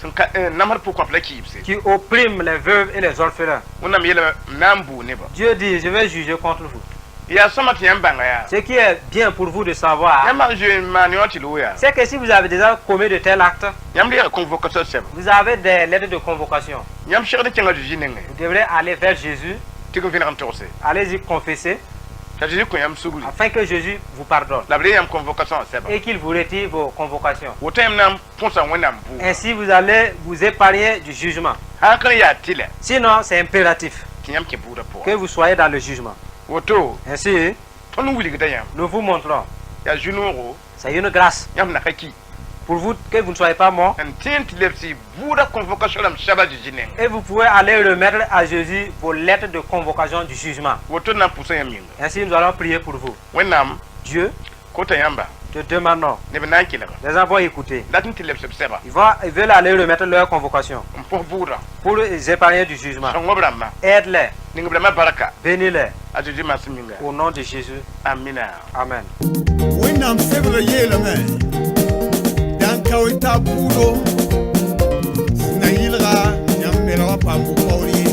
sẽn ka namsd pʋgkõap la kɩɩbse. Qui oppriment les veuves et les orphelins. Wẽnnaam yeelame m na n bʋʋ nebã. Dieu dit, je vais juger contre vous. Yaa sõma tɩ yãmb bãnga yaa. Ce qui est bien pour vous de savoir, Yãmb sãn zoe n maan yõ tɩ loog yaa. C'est que si vous avez déjà commis de tels actes, Yãmb reega convocation sɛba. Vous avez des lettres de convocation. Yãmb segd n kẽnga Zeezi nengẽ. Vous devrez aller vers Jésus, Tɩ n vẽneg n togse. Allez-y confesser, T'a Zeezi kõ yãmb sugri. Afin que Jésus vous pardonne La b ree yãmb convocation sɛba. Et qu'il vous retire vos convocations. Woto yãmb na n põsa Wẽnnaam bʋʋga. Ainsi, vous allez vous épargner du jugement. Sã n ka yaa tɩlɛ. Sinon, c'est impératif Tɩ yãmb kẽ bʋʋdã pʋgã. Que vous soyez dans le jugement. Woto Ainsi, tõnd wilgda yãmb. Nous vous montrons. Yaa zu-noogo. C'est une grâce Yãmb na ka ki. Pour vous que vous ne soyez pas mort. N tẽen tɩ lebs bʋʋda convocation rãmb sɛba Zeezi nengẽ. Et vous pouvez aller remettre à Jésus vos lettres de convocation du jugement. Woto na n pʋsa yãmb yĩnga. Ainsi, nous allons prier pour vous. Wẽnnaam. Dieu, Kota yãmba. Te demandons. Neb na n kelga. Les gens vont écouter. Dat n tɩ lebs b sɛba. Ils veulent aller remettre leur convocation N pʋs bʋʋdã. Pour les épargner du jugement. Sõng b rãmbã. Aide-les, Ning b rãmbã barka. Bénis-les. A Zeezi masem yĩnga. Au nom de Jésus. Amina. Amen. Wẽnnaam sebrã yeelame dãn ka t'a buudo sẽn na yɩlga yãmb melgã paam bʋ-kaoor ye.